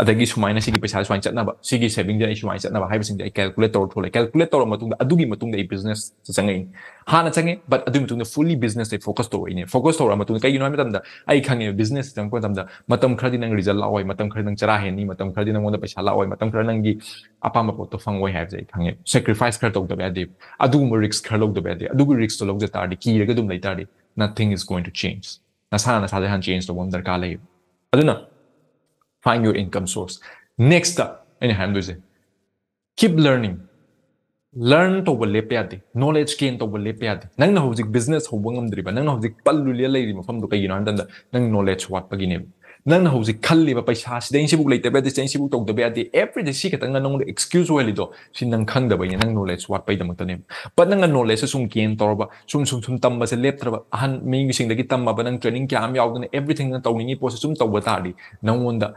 ꯑꯗꯒꯤ ꯁꯨꯃꯥꯏꯅ ꯁꯤꯒꯤ ꯄꯩꯁꯥ ꯁꯨꯃꯥꯏꯅ ꯆꯠꯅꯕ, ꯁꯤꯒꯤ savingꯁꯦ ꯑꯩ ꯁꯨꯃꯥꯏꯅ ꯆꯠꯅꯕ ꯍꯥꯏꯕꯁꯤꯡꯁꯦ ꯑꯩ calculate ꯇꯧꯔ ꯊꯣꯛꯂꯛꯑꯦ꯫ Calculate ꯇꯧꯔ ꯃꯇꯨꯡꯗ ꯑꯗꯨꯒꯤ ꯃꯇꯨꯡꯗ ꯑꯩ businessꯇ ꯆꯪꯉꯛꯏꯅꯤ꯫ ꯍꯥꯟꯅ ꯆꯪꯉꯦ, but ꯑꯗꯨꯒꯤ ꯃꯇꯨꯡꯗ fully businessꯇ focus ꯇꯧꯔꯛꯏꯅꯦ꯫ Focus ꯇꯧꯔꯛꯑ ꯃꯇꯨꯡꯗ ꯀꯩꯒꯤꯅꯣ ꯍꯥꯏꯕ ꯃꯇꯝꯗ ꯑꯩ ꯈꯪꯉꯦ businessꯇ ꯆꯪꯉꯛꯄ ꯃꯇꯝꯗ ꯃꯇꯝ ꯈꯔꯗꯤ ꯅꯪ result ꯂꯥꯛꯑꯣꯏ, ꯃꯇꯝ ꯈꯔꯗꯤ ꯅꯪ ꯆꯔꯥ ꯍꯦꯟꯅꯤ, ꯃꯇꯝ ꯈꯔꯗꯤ ꯅꯪꯉꯣꯟꯗ ꯄꯩꯁꯥ ꯂꯥꯛꯑꯣꯏ, ꯃꯇꯝ ꯈꯔ ꯅꯪꯒꯤ ꯑꯄꯥꯝꯕ ꯄꯣꯠꯇꯣ ꯐꯪꯉꯣꯏ ꯍꯥꯏꯕꯁꯦ ꯑꯩ ꯈꯪꯉꯦ꯫ Sacrifice ꯈꯔ ꯇꯧꯗꯕ ꯌꯥꯗꯦ꯫ ꯑꯗꯨꯒꯨꯝꯕ risk ꯈꯔ ꯂꯧꯗꯕ ꯌꯥꯗꯦ꯫ ꯑꯗꯨꯒꯤ riskꯇꯣ ꯂꯧꯗ ꯇꯥꯔꯗꯤ, ꯀꯤꯔꯒ ꯑꯗꯨꯝ ꯂꯩ ꯇꯥꯔꯗꯤ, nothing is going to change꯫ ꯅꯁꯥꯅ ꯅꯁꯥꯗ ꯍꯥꯟꯅ change ꯇꯧꯕ ꯑꯃ ꯗꯔꯀꯥꯔ ꯂꯩꯌꯦꯕ꯫ ꯑꯗꯨꯅ find your income source꯫ Nextꯇ ꯑꯩꯅ ꯍꯥꯏꯔꯝꯗꯣꯏꯁꯦ, keep learning꯫ Learn ꯇꯧꯕ ꯂꯦꯞꯄ ꯌꯥꯗꯦ꯫ Knowledge gain ꯇꯧꯕ ꯂꯦꯞꯄ ꯌꯥꯗꯦ꯫ ꯅꯪꯅ ꯍꯧꯖꯤꯛ business ꯍꯧꯕ ꯉꯝꯗ꯭ꯔꯤꯕ, ꯅꯪꯅ ꯍꯧꯖꯤꯛ ꯄꯜꯂꯨꯂꯦ ꯂꯩꯔꯤꯕ ꯃꯐꯝꯗꯣ ꯀꯩꯒꯤꯅꯣ ꯍꯥꯏꯕ ꯃꯇꯝꯗ ꯅꯪ knowledge ꯋꯥꯠꯄꯒꯤꯅꯦꯕ꯫ ꯅꯪꯅ ꯍꯧꯖꯤꯛ ꯈꯜꯂꯤꯕ ꯄꯩꯁꯥ ꯁꯤꯗꯩ ꯁꯤꯕꯨꯛ ꯂꯩꯇꯕ ꯌꯥꯗꯦ, ꯁꯤꯗꯩ ꯁꯤꯕꯨꯛ ꯇꯧꯗꯕ ꯌꯥꯗꯦ, everyday ꯁꯤ ꯈꯛꯇꯪꯅ ꯅꯉꯣꯟꯗ excuse ꯑꯣꯏꯍꯜꯂꯤꯗꯣ, ꯁꯤ ꯅꯪ ꯈꯪꯗꯕꯩꯅꯦ, ꯅꯪ knowledge ꯋꯥꯠꯄꯩꯗꯃꯛꯇꯅꯦꯕ꯫ But ꯅꯪꯅ knowledge ꯁꯨꯝ gain ꯇꯧꯔꯕ, ꯁꯨꯝ ꯁꯨꯝ ꯁꯨꯝ ꯇꯝꯕꯁꯦ ꯂꯦꯞꯇ꯭ꯔꯕ, ꯑꯍꯟ ꯃꯤꯁꯤꯡꯗꯒꯤ ꯇꯝꯃꯕ, ꯅꯪ training ꯀꯌꯥ ꯑꯃ ꯌꯥꯎꯗꯅ everything ꯅꯪ ꯇꯧꯅꯤꯡꯉꯤ ꯄꯣꯠꯁꯦ ꯁꯨꯝ ꯇꯧꯕ ꯇꯥꯔꯗꯤ, ꯅꯉꯣꯟꯗ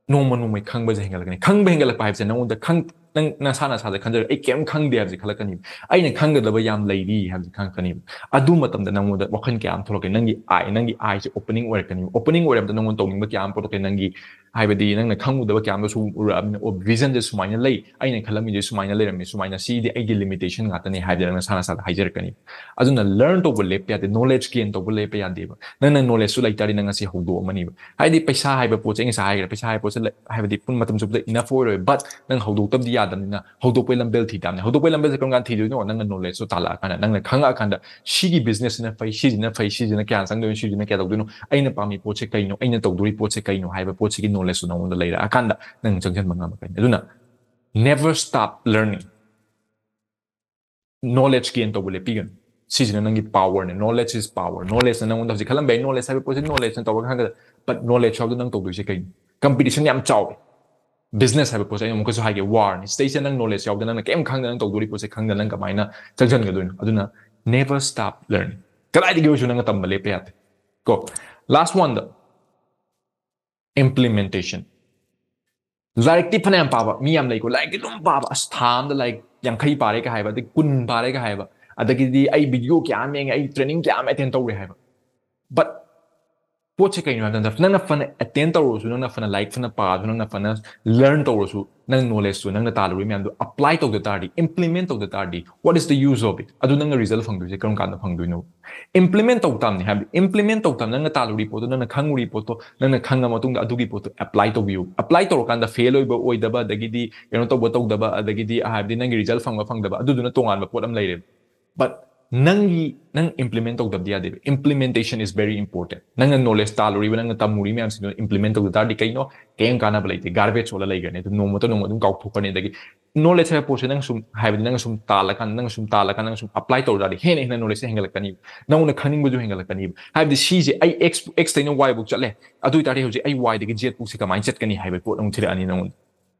ꯅꯣꯡꯃ ꯅꯣꯡꯃꯒꯤ ꯈꯪꯕꯁꯦ ꯍꯦꯟꯒꯠꯂꯛꯀꯅꯤ꯫ ꯈꯪꯕ ꯍꯦꯟꯒꯠꯂꯛꯄ ꯍꯥꯏꯕꯁꯦ ꯅꯉꯣꯟꯗ ꯈꯪ-, ꯅꯪ ꯅꯁꯥ ꯅꯁꯥꯗ ꯈꯟꯖꯔꯒ "ꯑꯩ ꯀꯩꯝ ꯈꯪꯗꯦ" ꯍꯥꯏꯕꯁꯦ ꯈꯜꯂꯛꯀꯅꯤꯕ꯫ "ꯑꯩꯅ ꯈꯪꯒꯗꯕ ꯌꯥꯝ ꯂꯩꯔꯤ" ꯍꯥꯏꯕꯁꯦ ꯈꯪꯉꯛꯀꯅꯤꯕ꯫ ꯑꯗꯨ ꯃꯇꯝꯗ ꯅꯉꯣꯟꯗ ꯋꯥꯈꯜ ꯀꯌꯥ ꯑꯃ ꯊꯣꯛꯂꯛꯀꯅꯤ꯫ ꯅꯪꯒꯤ eye, ꯅꯪꯒꯤ eyeꯁꯦ opening ꯑꯣꯏꯔꯛꯀꯅꯤꯕ꯫ Opening ꯑꯣꯏꯔꯕꯗ ꯅꯉꯣꯟꯗ ꯇꯧꯅꯤꯡꯕ ꯀꯌꯥ ꯑꯃ ꯄꯣꯛꯂꯛꯀꯅꯤ꯫ ꯅꯪꯒꯤ, ꯍꯥꯏꯕꯗꯤ, ꯅꯪꯅ ꯈꯪꯉꯨꯗꯕ ꯀꯌꯥ ꯑꯃꯁꯨ ꯎꯔꯛꯑꯕꯅꯤꯅ, "ꯑꯣ, visionꯁꯦ ꯁꯨꯃꯥꯏꯅ ꯂꯩ, ꯑꯩꯅ ꯈꯜꯂꯝꯃꯤꯁꯦ ꯁꯨꯃꯥꯏꯅ ꯂꯩꯔꯝꯃꯤ, ꯁꯨꯃꯥꯏꯅ ꯁꯤꯗꯤ ꯑꯩꯒꯤ limitation ꯉꯥꯛꯇꯅꯤ" ꯍꯥꯏꯕꯗꯤ ꯅꯪ ꯅꯁꯥ ꯅꯁꯥꯗ ꯍꯥꯏꯖꯔꯛꯀꯅꯤ꯫ ꯑꯗꯨꯅ learn ꯇꯧꯕ ꯂꯦꯞꯄ ꯌꯥꯗꯦ, knowledge gain ꯇꯧꯕ ꯂꯦꯞꯄ ꯌꯥꯗꯦꯕ꯫ ꯅꯪꯅ knowledgeꯁꯨ ꯂꯩꯇꯥꯔꯗꯤ ꯅꯪ ꯉꯁꯤ ꯍꯧꯗꯣꯛꯑꯝꯃꯅꯤꯕ꯫ ꯍꯥꯏꯗꯤ ꯄꯩꯁꯥ ꯍꯥꯏꯕ ꯄꯣꯠꯁꯦ, ꯑꯩ ꯉꯁꯥꯏ ꯍꯥꯏꯈ꯭ꯔꯦ, ꯄꯩꯁꯥ ꯍꯥꯏꯕ ꯄꯣꯠꯁꯦ ꯂꯩ-, ꯍꯥꯏꯕꯗꯤ ꯄꯨꯟ ꯃꯇꯝ ꯆꯨꯞꯄꯗ enough ꯑꯣꯏꯔꯣꯏ, but ꯅꯪ ꯍꯧꯗꯣꯛꯇꯕꯗꯤ ꯌꯥꯗꯕꯅꯤꯅ ꯍꯧꯗꯣꯛꯄꯩ ꯂꯝꯕꯦꯜ ꯊꯤ ꯇꯥꯕꯅꯤ꯫ ꯍꯧꯗꯣꯛꯄꯩ ꯂꯝꯕꯦꯜꯁꯦ ꯀꯔꯝ ꯀꯥꯟꯗ ꯊꯤꯗꯣꯏꯅꯣ? ꯅꯪꯅ knowledgeꯁꯨ ꯇꯥꯜꯂꯛꯑꯀꯥꯟꯗ, ꯅꯪꯅ ꯈꯪꯉꯛꯑꯀꯥꯟꯗ ꯁꯤꯒꯤ businessꯁꯤꯅ ꯐꯩ, ꯁꯤꯁꯤꯅ ꯐꯩ, ꯁꯤꯁꯤꯅ ꯀꯌꯥ ꯆꯪꯗꯣꯏꯅꯣ, ꯁꯤꯁꯤꯅ ꯀꯌꯥ ꯇꯧꯗꯣꯏꯅꯣ, ꯑꯩꯅ ꯄꯥꯝꯃꯤ ꯄꯣꯠꯁꯦ ꯀꯩꯅꯣ, ꯑꯩꯅ ꯇꯧꯗꯣꯔꯤ ꯄꯣꯠꯁꯦ ꯀꯩꯅꯣ ꯍꯥꯏꯕ ꯄꯣꯠꯁꯤꯒꯤ knowledgeꯁꯨ ꯅꯉꯣꯟꯗ ꯂꯩꯔꯛꯑꯀꯥꯟꯗ ꯅꯪ ꯆꯪꯁꯤꯟꯕ ꯉꯝꯃꯛꯀꯅꯤ꯫ ꯑꯗꯨꯅ never stop learning꯫ Knowledge gain ꯇꯧꯕ ꯂꯦꯞꯄꯤꯒꯅꯨ꯫ ꯁꯤꯁꯤꯅ ꯅꯪꯒꯤ powerꯅꯦ꯫ Knowledge is power꯫ Knowledgeꯅ ꯅꯪꯉꯣꯟꯗ ꯍꯧꯖꯤꯛ ꯈꯜꯂꯝꯕ ꯌꯥꯏ, knowledge ꯍꯥꯏꯕ ꯄꯣꯠꯁꯤ knowledgeꯅ ꯇꯧꯔꯒ ꯈꯪꯒꯗ-, but knowledge ꯌꯥꯎꯗ ꯅꯪ ꯇꯧꯗꯣꯏꯁꯦ ꯀꯩꯅꯣ? Competition ꯌꯥꯝ ꯆꯥꯎꯋꯦ꯫ Business ꯍꯥꯏꯕ ꯄꯣꯠꯁꯦ ꯑꯩꯅ ꯑꯃꯨꯛꯀꯁꯨ ꯍꯥꯏꯒꯦ, warꯅꯤ꯫ ꯁꯤꯗꯩꯁꯤꯗ ꯅꯪ knowledge ꯌꯥꯎꯗ, ꯅꯪꯅ ꯀꯩꯝ ꯈꯪꯗ ꯅꯪ ꯇꯧꯗꯣꯔꯤ ꯄꯣꯠꯁꯦ ꯈꯪꯗ ꯅꯪ ꯀꯃꯥꯏꯅ ꯆꯪꯁꯤꯟꯒꯗꯣꯏꯅꯣ? ꯑꯗꯨꯅ never stop learning꯫ ꯀꯗꯥꯏꯗꯒꯤ ꯑꯣꯏꯔꯁꯨ ꯅꯪꯅ ꯇꯝꯕ ꯂꯦꯞꯄ ꯌꯥꯗꯦ꯫ ꯀꯣ, last oneꯗ implementation꯫ ꯂꯥꯏꯔꯤꯛꯇꯤ ꯐꯅꯌꯥꯝ ꯄꯥꯕ ꯃꯤ ꯌꯥꯝ ꯂꯩꯀꯣ, ꯂꯥꯏꯔꯤꯛꯇꯤ ꯑꯗꯨꯝ ꯄꯥꯕ, ꯑꯁ, ꯊꯥ ꯑꯃꯗ ꯂꯥꯏꯔꯤꯛ ꯌꯥꯡꯈꯩ ꯄꯥꯔꯦꯒ ꯍꯥꯏꯕ, ꯑꯗꯩ ꯀꯨꯟ ꯄꯥꯔꯦꯒ ꯍꯥꯏꯕ, ꯑꯗꯒꯤꯗꯤ "ꯑꯩ video ꯀꯌꯥ ꯑꯃ ꯌꯦꯡꯉꯦ, ꯑꯩ training ꯀꯌꯥ ꯑꯃ attend ꯇꯧꯔꯦ" ꯍꯥꯏꯕ꯫ But ꯄꯣꯠꯁꯦ ꯀꯩꯅꯣ ꯍꯥꯏꯕ ꯃꯇꯝꯗ, ꯅꯪꯅ ꯐꯅ attend ꯇꯧꯔꯁꯨ, ꯅꯪꯅ ꯐꯅ ꯂꯥꯏꯔꯤꯛ ꯐꯅ ꯄꯥꯔꯁꯨ, ꯅꯪꯅ ꯐꯅ learn ꯇꯧꯔꯁꯨ, ꯅꯪ knowledgeꯇꯨ, ꯅꯪꯅ ꯇꯥꯜꯂꯨꯔꯤ ꯃꯌꯥꯝꯗꯣ apply ꯇꯧꯗ ꯇꯥꯔꯗꯤ, implement ꯇꯧꯗ ꯇꯥꯔꯗꯤ, what is the use of it? ꯑꯗꯨ ꯅꯪꯅ result ꯐꯪꯗꯣꯏꯁꯦ ꯀꯔꯝ ꯀꯥꯟꯗ ꯐꯪꯗꯣꯏꯅꯣ? Implement ꯇꯧ ꯇꯥꯕꯅꯤ꯫ ꯍꯥꯏꯕꯗꯤ implement ꯇꯧ ꯇꯥꯕ, ꯅꯪꯅ ꯇꯥꯜꯂꯨꯔꯤ ꯄꯣꯠꯇꯣ, ꯅꯪꯅ ꯈꯪꯉꯨꯔꯤ ꯄꯣꯠꯇꯣ, ꯅꯪꯅ ꯈꯪꯉ ꯃꯇꯨꯡꯗ ꯑꯗꯨꯒꯤ ꯄꯣꯠꯇꯣ apply ꯇꯧꯕꯤꯌꯨ꯫ Apply ꯇꯧꯔꯀꯥꯟꯗ fail ꯑꯣꯏꯕ ꯑꯣꯏꯗꯕ, ꯑꯗꯒꯤꯗꯤ ꯀꯩꯅꯣ ꯇꯧꯕ ꯇꯧꯗꯕ, ꯑꯗꯒꯤꯗꯤ ꯍꯥꯏꯕꯗꯤ ꯅꯪꯒꯤ result ꯐꯪꯕ ꯐꯪꯗꯕ, ꯑꯗꯨꯗꯨꯅ ꯇꯣꯉꯥꯟꯕ ꯄꯣꯠ ꯑꯃ ꯂꯩꯔꯦꯕ꯫ But ꯅꯪꯒꯤ, ꯅꯪ implement ꯇꯧꯗꯕꯗꯤ ꯌꯥꯗꯦꯕ꯫ Implementation is very important꯫ ꯅꯪꯅ knowledge ꯇꯥꯜꯂꯨꯔꯤꯕ, ꯅꯪꯅ ꯇꯝꯃꯨꯔꯤ ꯃꯌꯥꯝꯁꯤꯡꯗꯣ implement ꯇꯧꯗ ꯇꯥꯔꯗꯤ ꯀꯩꯅꯣ? ꯀꯩꯝ ꯀꯥꯟꯅꯕ ꯂꯩꯇꯦ꯫ Garbage ꯑꯣꯜꯂ ꯂꯩꯈ꯭ꯔꯅꯤ꯫ ꯑꯗꯨ ꯅꯣꯡꯃꯇ ꯅꯣꯡꯃ ꯑꯗꯨꯝ ꯀꯥꯎꯊꯣꯛꯈ꯭ꯔꯅꯤ꯫ ꯑꯗꯒꯤ Knowledge ꯍꯥꯏꯕ ꯄꯣꯠꯁꯦ ꯅꯪ ꯁꯨꯝ, ꯍꯥꯏꯕꯗꯤ ꯅꯪ ꯁꯨꯝ ꯇꯥꯜꯂꯀꯥꯟꯗ, ꯅꯪ ꯁꯨꯝ ꯇꯥꯜꯂꯀꯥꯟꯗ, ꯅꯪ ꯁꯨꯝ apply ꯇꯧ ꯇꯥꯔꯗꯤ ꯍꯦꯟꯅ ꯍꯦꯟꯅ knowledge ꯁꯦ ꯍꯦꯟꯒꯠꯂꯛꯀꯅꯤꯕ, ꯅꯪꯉꯣꯟꯗ ꯈꯪꯅꯤꯡꯕꯁꯨ ꯍꯦꯟꯒꯠꯂꯛꯀꯅꯤꯕ꯫ ꯍꯥꯏꯕꯗꯤ ꯁꯤꯁꯦ ꯑꯩ X, X ꯇꯩꯅ Y ꯐꯥꯎ ꯆꯠꯂꯦ, ꯑꯗꯨ ꯑꯣꯏꯇꯥꯔꯗꯤ ꯍꯧꯖꯤꯛ ꯑꯩ Y ꯗꯒꯤ Z ꯐꯥꯎꯁꯦ ꯀꯃꯥꯏꯅ ꯆꯠꯀꯅꯤ ꯍꯥꯏꯕ ꯄꯣꯠ ꯑꯃꯨꯛ ꯊꯤꯔꯛꯑꯅꯤ ꯅꯪꯉꯣꯟꯗ꯫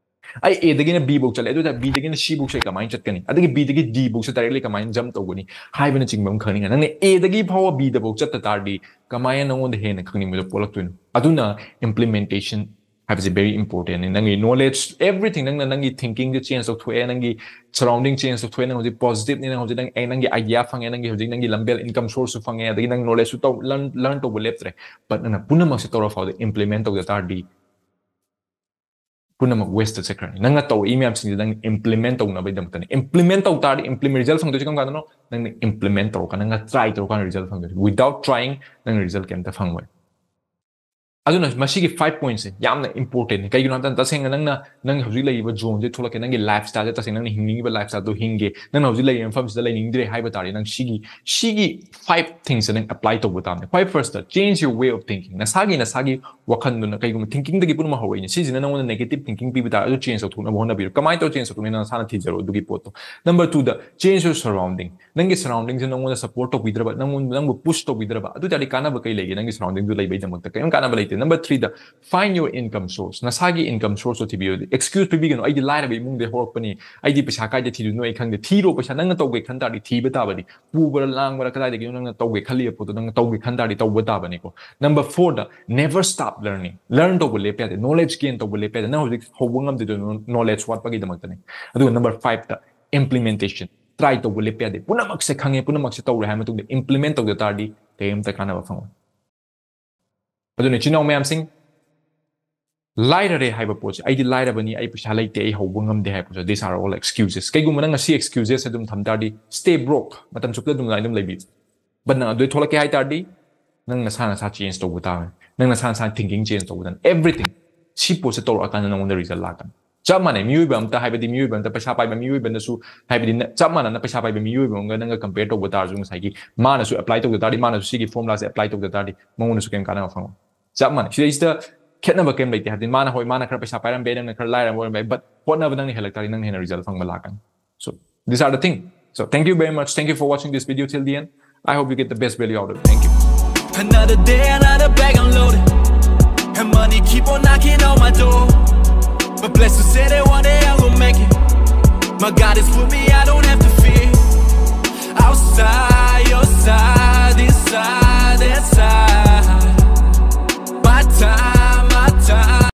ꯑꯩ A ꯗꯒꯤꯅ B ꯐꯥꯎ ꯆꯠꯂꯦ, ꯑꯗꯨ ꯑꯣꯏꯇꯥꯔꯗꯤ B ꯗꯒꯤꯅ C ꯐꯥꯎꯁꯦ ꯀꯃꯥꯏꯅ ꯆꯠꯀꯅꯤ, ꯑꯗꯒꯤ B ꯗꯒꯤ D ꯐꯥꯎꯁꯦ directly ꯀꯃꯥꯏꯅ jump ꯇꯧꯒꯅꯤ ꯍꯥꯏꯕꯅꯆꯤꯡꯕ ꯑꯃ ꯈꯪꯅꯤꯡꯉꯦ꯫ ꯅꯪꯅ A ꯗꯒꯤ ꯐꯥꯎꯕ B ꯗꯐꯥꯎ ꯆꯠꯇ ꯇꯥꯔꯗꯤ ꯀꯃꯥꯏꯅ ꯅꯪꯉꯣꯟꯗ ꯍꯦꯟꯅ ꯈꯪꯅꯤꯡꯕꯗꯣ ꯄꯣꯛꯂꯛꯇꯣꯏꯅꯣ? ꯑꯗꯨꯅ implementation ꯍꯥꯏꯕꯁꯦ very important ꯅꯤ꯫ ꯅꯪꯒꯤ knowledge, everything, ꯅꯪꯅ ꯅꯪꯒꯤ thinking ꯁꯦ change ꯇꯧꯊꯣꯛꯑꯦ, ꯅꯪꯒꯤ surrounding change ꯇꯧꯊꯣꯛꯑꯦ, ꯅꯪ ꯍꯧꯖꯤꯛ positive ꯅꯤ, ꯅꯪ ꯍꯧꯖꯤꯛ ꯅꯪ, ꯑꯦ, ꯅꯪꯒꯤ idea ꯐꯪꯉꯦ, ꯅꯪꯒꯤ ꯍꯧꯖꯤꯛ ꯅꯪꯒꯤ ꯂꯝꯕꯦꯜ income source ꯁꯨ ꯐꯪꯉꯦ, ꯑꯗꯒꯤ ꯅꯪ knowledge ꯁꯨ ꯇꯧ, learn, learn ꯇꯧꯕ ꯂꯦꯞꯇ꯭ꯔꯦ꯫ But ꯅꯪꯅ ꯄꯨꯝꯅꯃꯛꯁꯦ ꯇꯧꯔ ꯐꯥꯎꯗ implement ꯇꯧꯗ ꯇꯥꯔꯗꯤ ꯄꯨꯝꯅꯃꯛ waste ꯆꯠꯈ꯭ꯔꯅꯤ꯫ ꯅꯪꯅ ꯇꯧꯔꯛꯏ ꯃꯌꯥꯝꯁꯤꯡꯁꯦ ꯅꯪ implement ꯇꯧꯅꯕꯒꯤꯗꯃꯛꯇꯅꯤ꯫ Implement ꯇꯧ ꯇꯥꯔꯗꯤ, implement, result ꯐꯪꯗꯣꯏꯁꯦ ꯀꯔꯝ ꯀꯥꯟꯗꯅꯣ? ꯅꯪꯅ implement ꯇꯧꯔꯀꯥꯟꯗ, ꯅꯪꯅ try ꯇꯧꯔꯀꯥꯟꯗ result ꯐꯪꯗꯣꯏꯅꯤ꯫ Without trying ꯅꯪ result ꯀꯩꯝꯇ ꯐꯪꯉꯣꯏ꯫ ꯑꯗꯨꯅ ꯃꯁꯤꯒꯤ five points ꯁꯦ ꯌꯥꯝꯅ important ꯅꯤ꯫ ꯀꯩꯒꯤꯅꯣ ꯍꯥꯏꯕ ꯃꯇꯝꯗ ꯇꯁꯦꯡꯅ ꯅꯪꯅ, ꯅꯪ ꯍꯧꯖꯤꯛ ꯂꯩꯔꯤꯕ zone ꯁꯦ ꯊꯣꯛꯂꯛꯀꯦ, ꯅꯪꯒꯤ lifestyle ꯁꯦ ꯇꯁꯦꯡꯅ ꯅꯪꯅ ꯍꯤꯡꯅꯤꯡꯉꯤꯕ lifestyle ꯗꯣ ꯍꯤꯡꯒꯦ, ꯅꯪꯅ ꯍꯧꯖꯤꯛ ꯂꯩꯔꯤꯕ ꯃꯐꯝꯁꯤꯗ ꯂꯩꯅꯤꯡꯗ꯭ꯔꯦ ꯍꯥꯏꯕ ꯇꯥꯔꯗꯤ ꯅꯪ ꯁꯤꯒꯤ, ꯁꯤꯒꯤ five things ꯁꯦ ꯅꯪ apply ꯇꯧꯕ ꯇꯥꯕꯅꯤ꯫ ꯈ꯭ꯋꯥꯏ first, change your way of thinking꯫ ꯅꯁꯥꯒꯤ, ꯅꯁꯥꯒꯤ ꯋꯥꯈꯜꯗꯨꯅ, ꯀꯩꯒꯨꯝꯕ thinking ꯗꯒꯤ ꯄꯨꯝꯅꯃꯛ ꯍꯧꯔꯛꯏꯅꯦ꯫ ꯁꯤꯁꯤꯅ ꯅꯪꯉꯣꯟꯗ negative thinking ꯄꯤꯕ ꯇꯥꯔꯒꯁꯨ change ꯇꯧꯊꯣꯛꯅꯕ ꯍꯣꯠꯅꯕꯤꯌꯨ꯫ ꯀꯃꯥꯏꯅ ꯇꯧꯔ change ꯇꯧꯊꯣꯛꯅꯤ? ꯅꯪ ꯅꯁꯥꯅ ꯊꯤꯖꯔꯣ ꯑꯗꯨꯒꯤ ꯄꯣꯠꯇꯣ꯫ Number two the, change your surrounding꯫ ꯅꯪꯒꯤ surrounding ꯁꯦ ꯅꯪꯉꯣꯟꯗ support ꯇꯧꯕꯤꯗ꯭ꯔꯕ, ꯅꯪꯉꯣꯟꯗ, ꯅꯪꯕꯨ push ꯇꯧꯕꯤꯗ꯭ꯔꯕ, ꯑꯗꯨ ꯇꯥꯔꯗꯤ ꯀꯥꯟꯅꯕ ꯀꯩ ꯂꯩꯒꯦ ꯅꯪꯒꯤ surrounding ꯗꯨ ꯂꯩꯕꯩꯗꯃꯛꯇ? ꯀꯔꯤꯝ ꯀꯥꯟꯅꯕ ꯂꯩꯇꯦ꯫ Number three the, find your income source꯫ ꯅꯁꯥꯒꯤ income source ꯇꯣ ꯊꯤꯕꯤꯌꯨ꯫ Excuse ꯄꯤꯕꯤꯒꯅꯨ, "ꯑꯩꯗꯤ ꯂꯥꯏꯔꯕ ꯏꯃꯨꯡꯗꯒꯤ ꯍꯧꯔꯛꯄꯅꯤ, ꯑꯩꯗꯤ ꯄꯩꯁꯥ ꯀꯥꯏꯗ ꯊꯤꯗꯣꯏꯅꯣ ꯑꯩ ꯈꯪꯗꯦ"꯫ ꯊꯤꯔꯣ ꯄꯩꯁꯥ, ꯅꯪꯅ ꯇꯧꯒꯦ ꯈꯟ ꯇꯥꯔꯗꯤ ꯊꯤꯕ ꯇꯥꯕꯅꯤ꯫ ꯄꯨꯕ꯭ꯔꯥ ꯂꯥꯡꯕ꯭ꯔꯥ ꯀꯗꯥꯏꯗꯒꯤꯅꯣ ꯅꯪꯅ ꯇꯧꯒꯦ ꯈꯜꯂꯤꯕ ꯄꯣꯠꯇꯣ ꯅꯪꯅ ꯇꯧꯒꯦ ꯈꯟ ꯇꯥꯔꯗꯤ ꯇꯧꯕ ꯇꯥꯕꯅꯤꯀꯣ꯫ Number four ꯗ, never stop learning꯫ Learn ꯇꯧꯕ ꯂꯦꯞꯄ ꯌꯥꯗꯦ, knowledge gain ꯇꯧꯕ ꯂꯦꯞꯄ ꯌꯥꯗꯦ꯫ ꯅꯪ ꯍꯧꯖꯤꯛ ꯍꯧꯕ ꯉꯝꯗꯦꯗꯣ knowledge ꯋꯥꯠꯄꯒꯤꯗꯃꯛꯇꯅꯤ꯫ ꯑꯗꯨꯒ number five ꯇ, implementation꯫ Try ꯇꯧꯕ ꯂꯦꯞꯄ ꯌꯥꯗꯦ꯫ ꯄꯨꯝꯅꯃꯛꯁꯦ ꯈꯪꯉꯦ, ꯄꯨꯝꯅꯃꯛꯁꯦ ꯇꯧꯔꯦ ꯍꯥꯏꯕ ꯃꯇꯨꯡꯗ implement ꯇꯧꯗ ꯇꯥꯔꯗꯤ ꯀꯔꯤꯝꯇ ꯀꯥꯟꯅꯕ ꯐꯪꯉꯣꯏ꯫ ꯑꯗꯨꯅ ꯏꯆꯤꯟ ꯏꯅꯥꯎ ꯃꯌꯥꯝꯁꯤꯡ, ꯂꯥꯏꯔꯔꯦ ꯍꯥꯏꯕ ꯄꯣꯠꯁꯦ, "ꯑꯩꯗꯤ ꯂꯥꯏꯔꯕꯅꯤ, ꯑꯩ ꯄꯩꯁꯥ ꯂꯩꯇꯦ, ꯑꯩ ꯍꯧꯕ ꯉꯝꯗꯦ" ꯍꯥꯏꯕ ꯄꯣꯠꯁꯦ, these are all excuses꯫ ꯀꯩꯒꯨꯝꯕ ꯅꯪ ꯉꯁꯤ excuses ꯑꯗꯨꯝ ꯊꯝ ꯇꯥꯔꯗꯤ, stay broke, ꯃꯇꯝ ꯆꯨꯞꯄꯗ ꯑꯗꯨꯝ ꯑꯗꯨꯝ ꯂꯩꯕꯤꯌꯨ꯫ But ꯅꯪ ꯑꯗꯨꯗꯩ ꯊꯣꯛꯂꯛꯀꯦ ꯍꯥꯏ ꯇꯥꯔꯗꯤ, ꯅꯪ ꯅꯁꯥ ꯅꯁꯥ change ꯇꯧꯕ ꯇꯥꯕꯅꯤ, ꯅꯪ ꯅꯁꯥ ꯅꯁꯥ thinking change ꯇꯧꯕ ꯇꯥꯕꯅꯤ꯫ Everything꯫ ꯁꯤ ꯄꯣꯠꯁꯦ ꯇꯧꯔꯛꯑꯀꯥꯟꯗ ꯅꯉꯣꯟꯗ result ꯂꯥꯛꯀꯅꯤ꯫ ꯆꯞ ꯃꯥꯟꯅꯩ, ꯃꯤꯑꯣꯏꯕ ꯑꯝꯇ, ꯍꯥꯏꯕꯗꯤ ꯃꯤꯑꯣꯏꯕ ꯑꯝꯇ, ꯄꯩꯁꯥ ꯄꯥꯏꯕ ꯃꯤꯑꯣꯏꯕꯅꯁꯨ, ꯍꯥꯏꯕꯗꯤ ꯅ-, ꯆꯞ ꯃꯥꯟꯅꯅ ꯄꯩꯁꯥ ꯄꯥꯏꯕ ꯃꯤꯑꯣꯏꯕ ꯑꯃꯒ ꯅꯪꯒ compare ꯇꯧꯕ ꯇꯥꯔꯁꯨ, ꯉꯁꯥꯏꯒꯤ ꯃꯥꯅꯁꯨ apply ꯇꯧꯗ ꯇꯥꯔꯗꯤ, ꯃꯥꯅꯁꯨ ꯁꯤꯒꯤ formula ꯁꯦ apply ꯇꯧꯗ ꯇꯥꯔꯗꯤ, ꯃꯉꯣꯟꯗꯁꯨ ꯀꯔꯤꯝ ꯀꯥꯟꯅꯕ ꯐꯪꯉꯣꯏ꯫ ꯆꯞ ꯃꯥꯟꯅꯩ꯫ ꯁꯤꯗꯩꯁꯤꯗ ꯈꯦꯠꯅꯕ ꯀꯩꯝ ꯂꯩꯇꯦ ꯍꯥꯏꯕꯗꯤ ꯃꯥꯅ ꯍꯣꯏ ꯃꯥꯅ ꯈꯔ ꯄꯩꯁꯥ ꯄꯥꯏꯔꯝꯕ ꯌꯥꯏ, ꯅꯪꯅ ꯈꯔ ꯂꯥꯏꯔꯝꯕ ꯑꯣꯏꯔꯝꯕ ꯌꯥꯏ, but ꯍꯣꯠꯅꯕ ꯅꯪꯅ ꯍꯦꯜꯂꯛ ꯇꯥꯔꯗꯤ ꯅꯪꯅ ꯍꯦꯟꯅ result ꯐꯪꯕ ꯂꯥꯛꯀꯅꯤ. So these are the thing. So thank you very much. Thank you for watching this video till the end. I hope you get the best value out of it. Thank you. Another day, another bag unloaded. And money keep on knocking on my door. But blessed to say that one day I will make it. My God has put me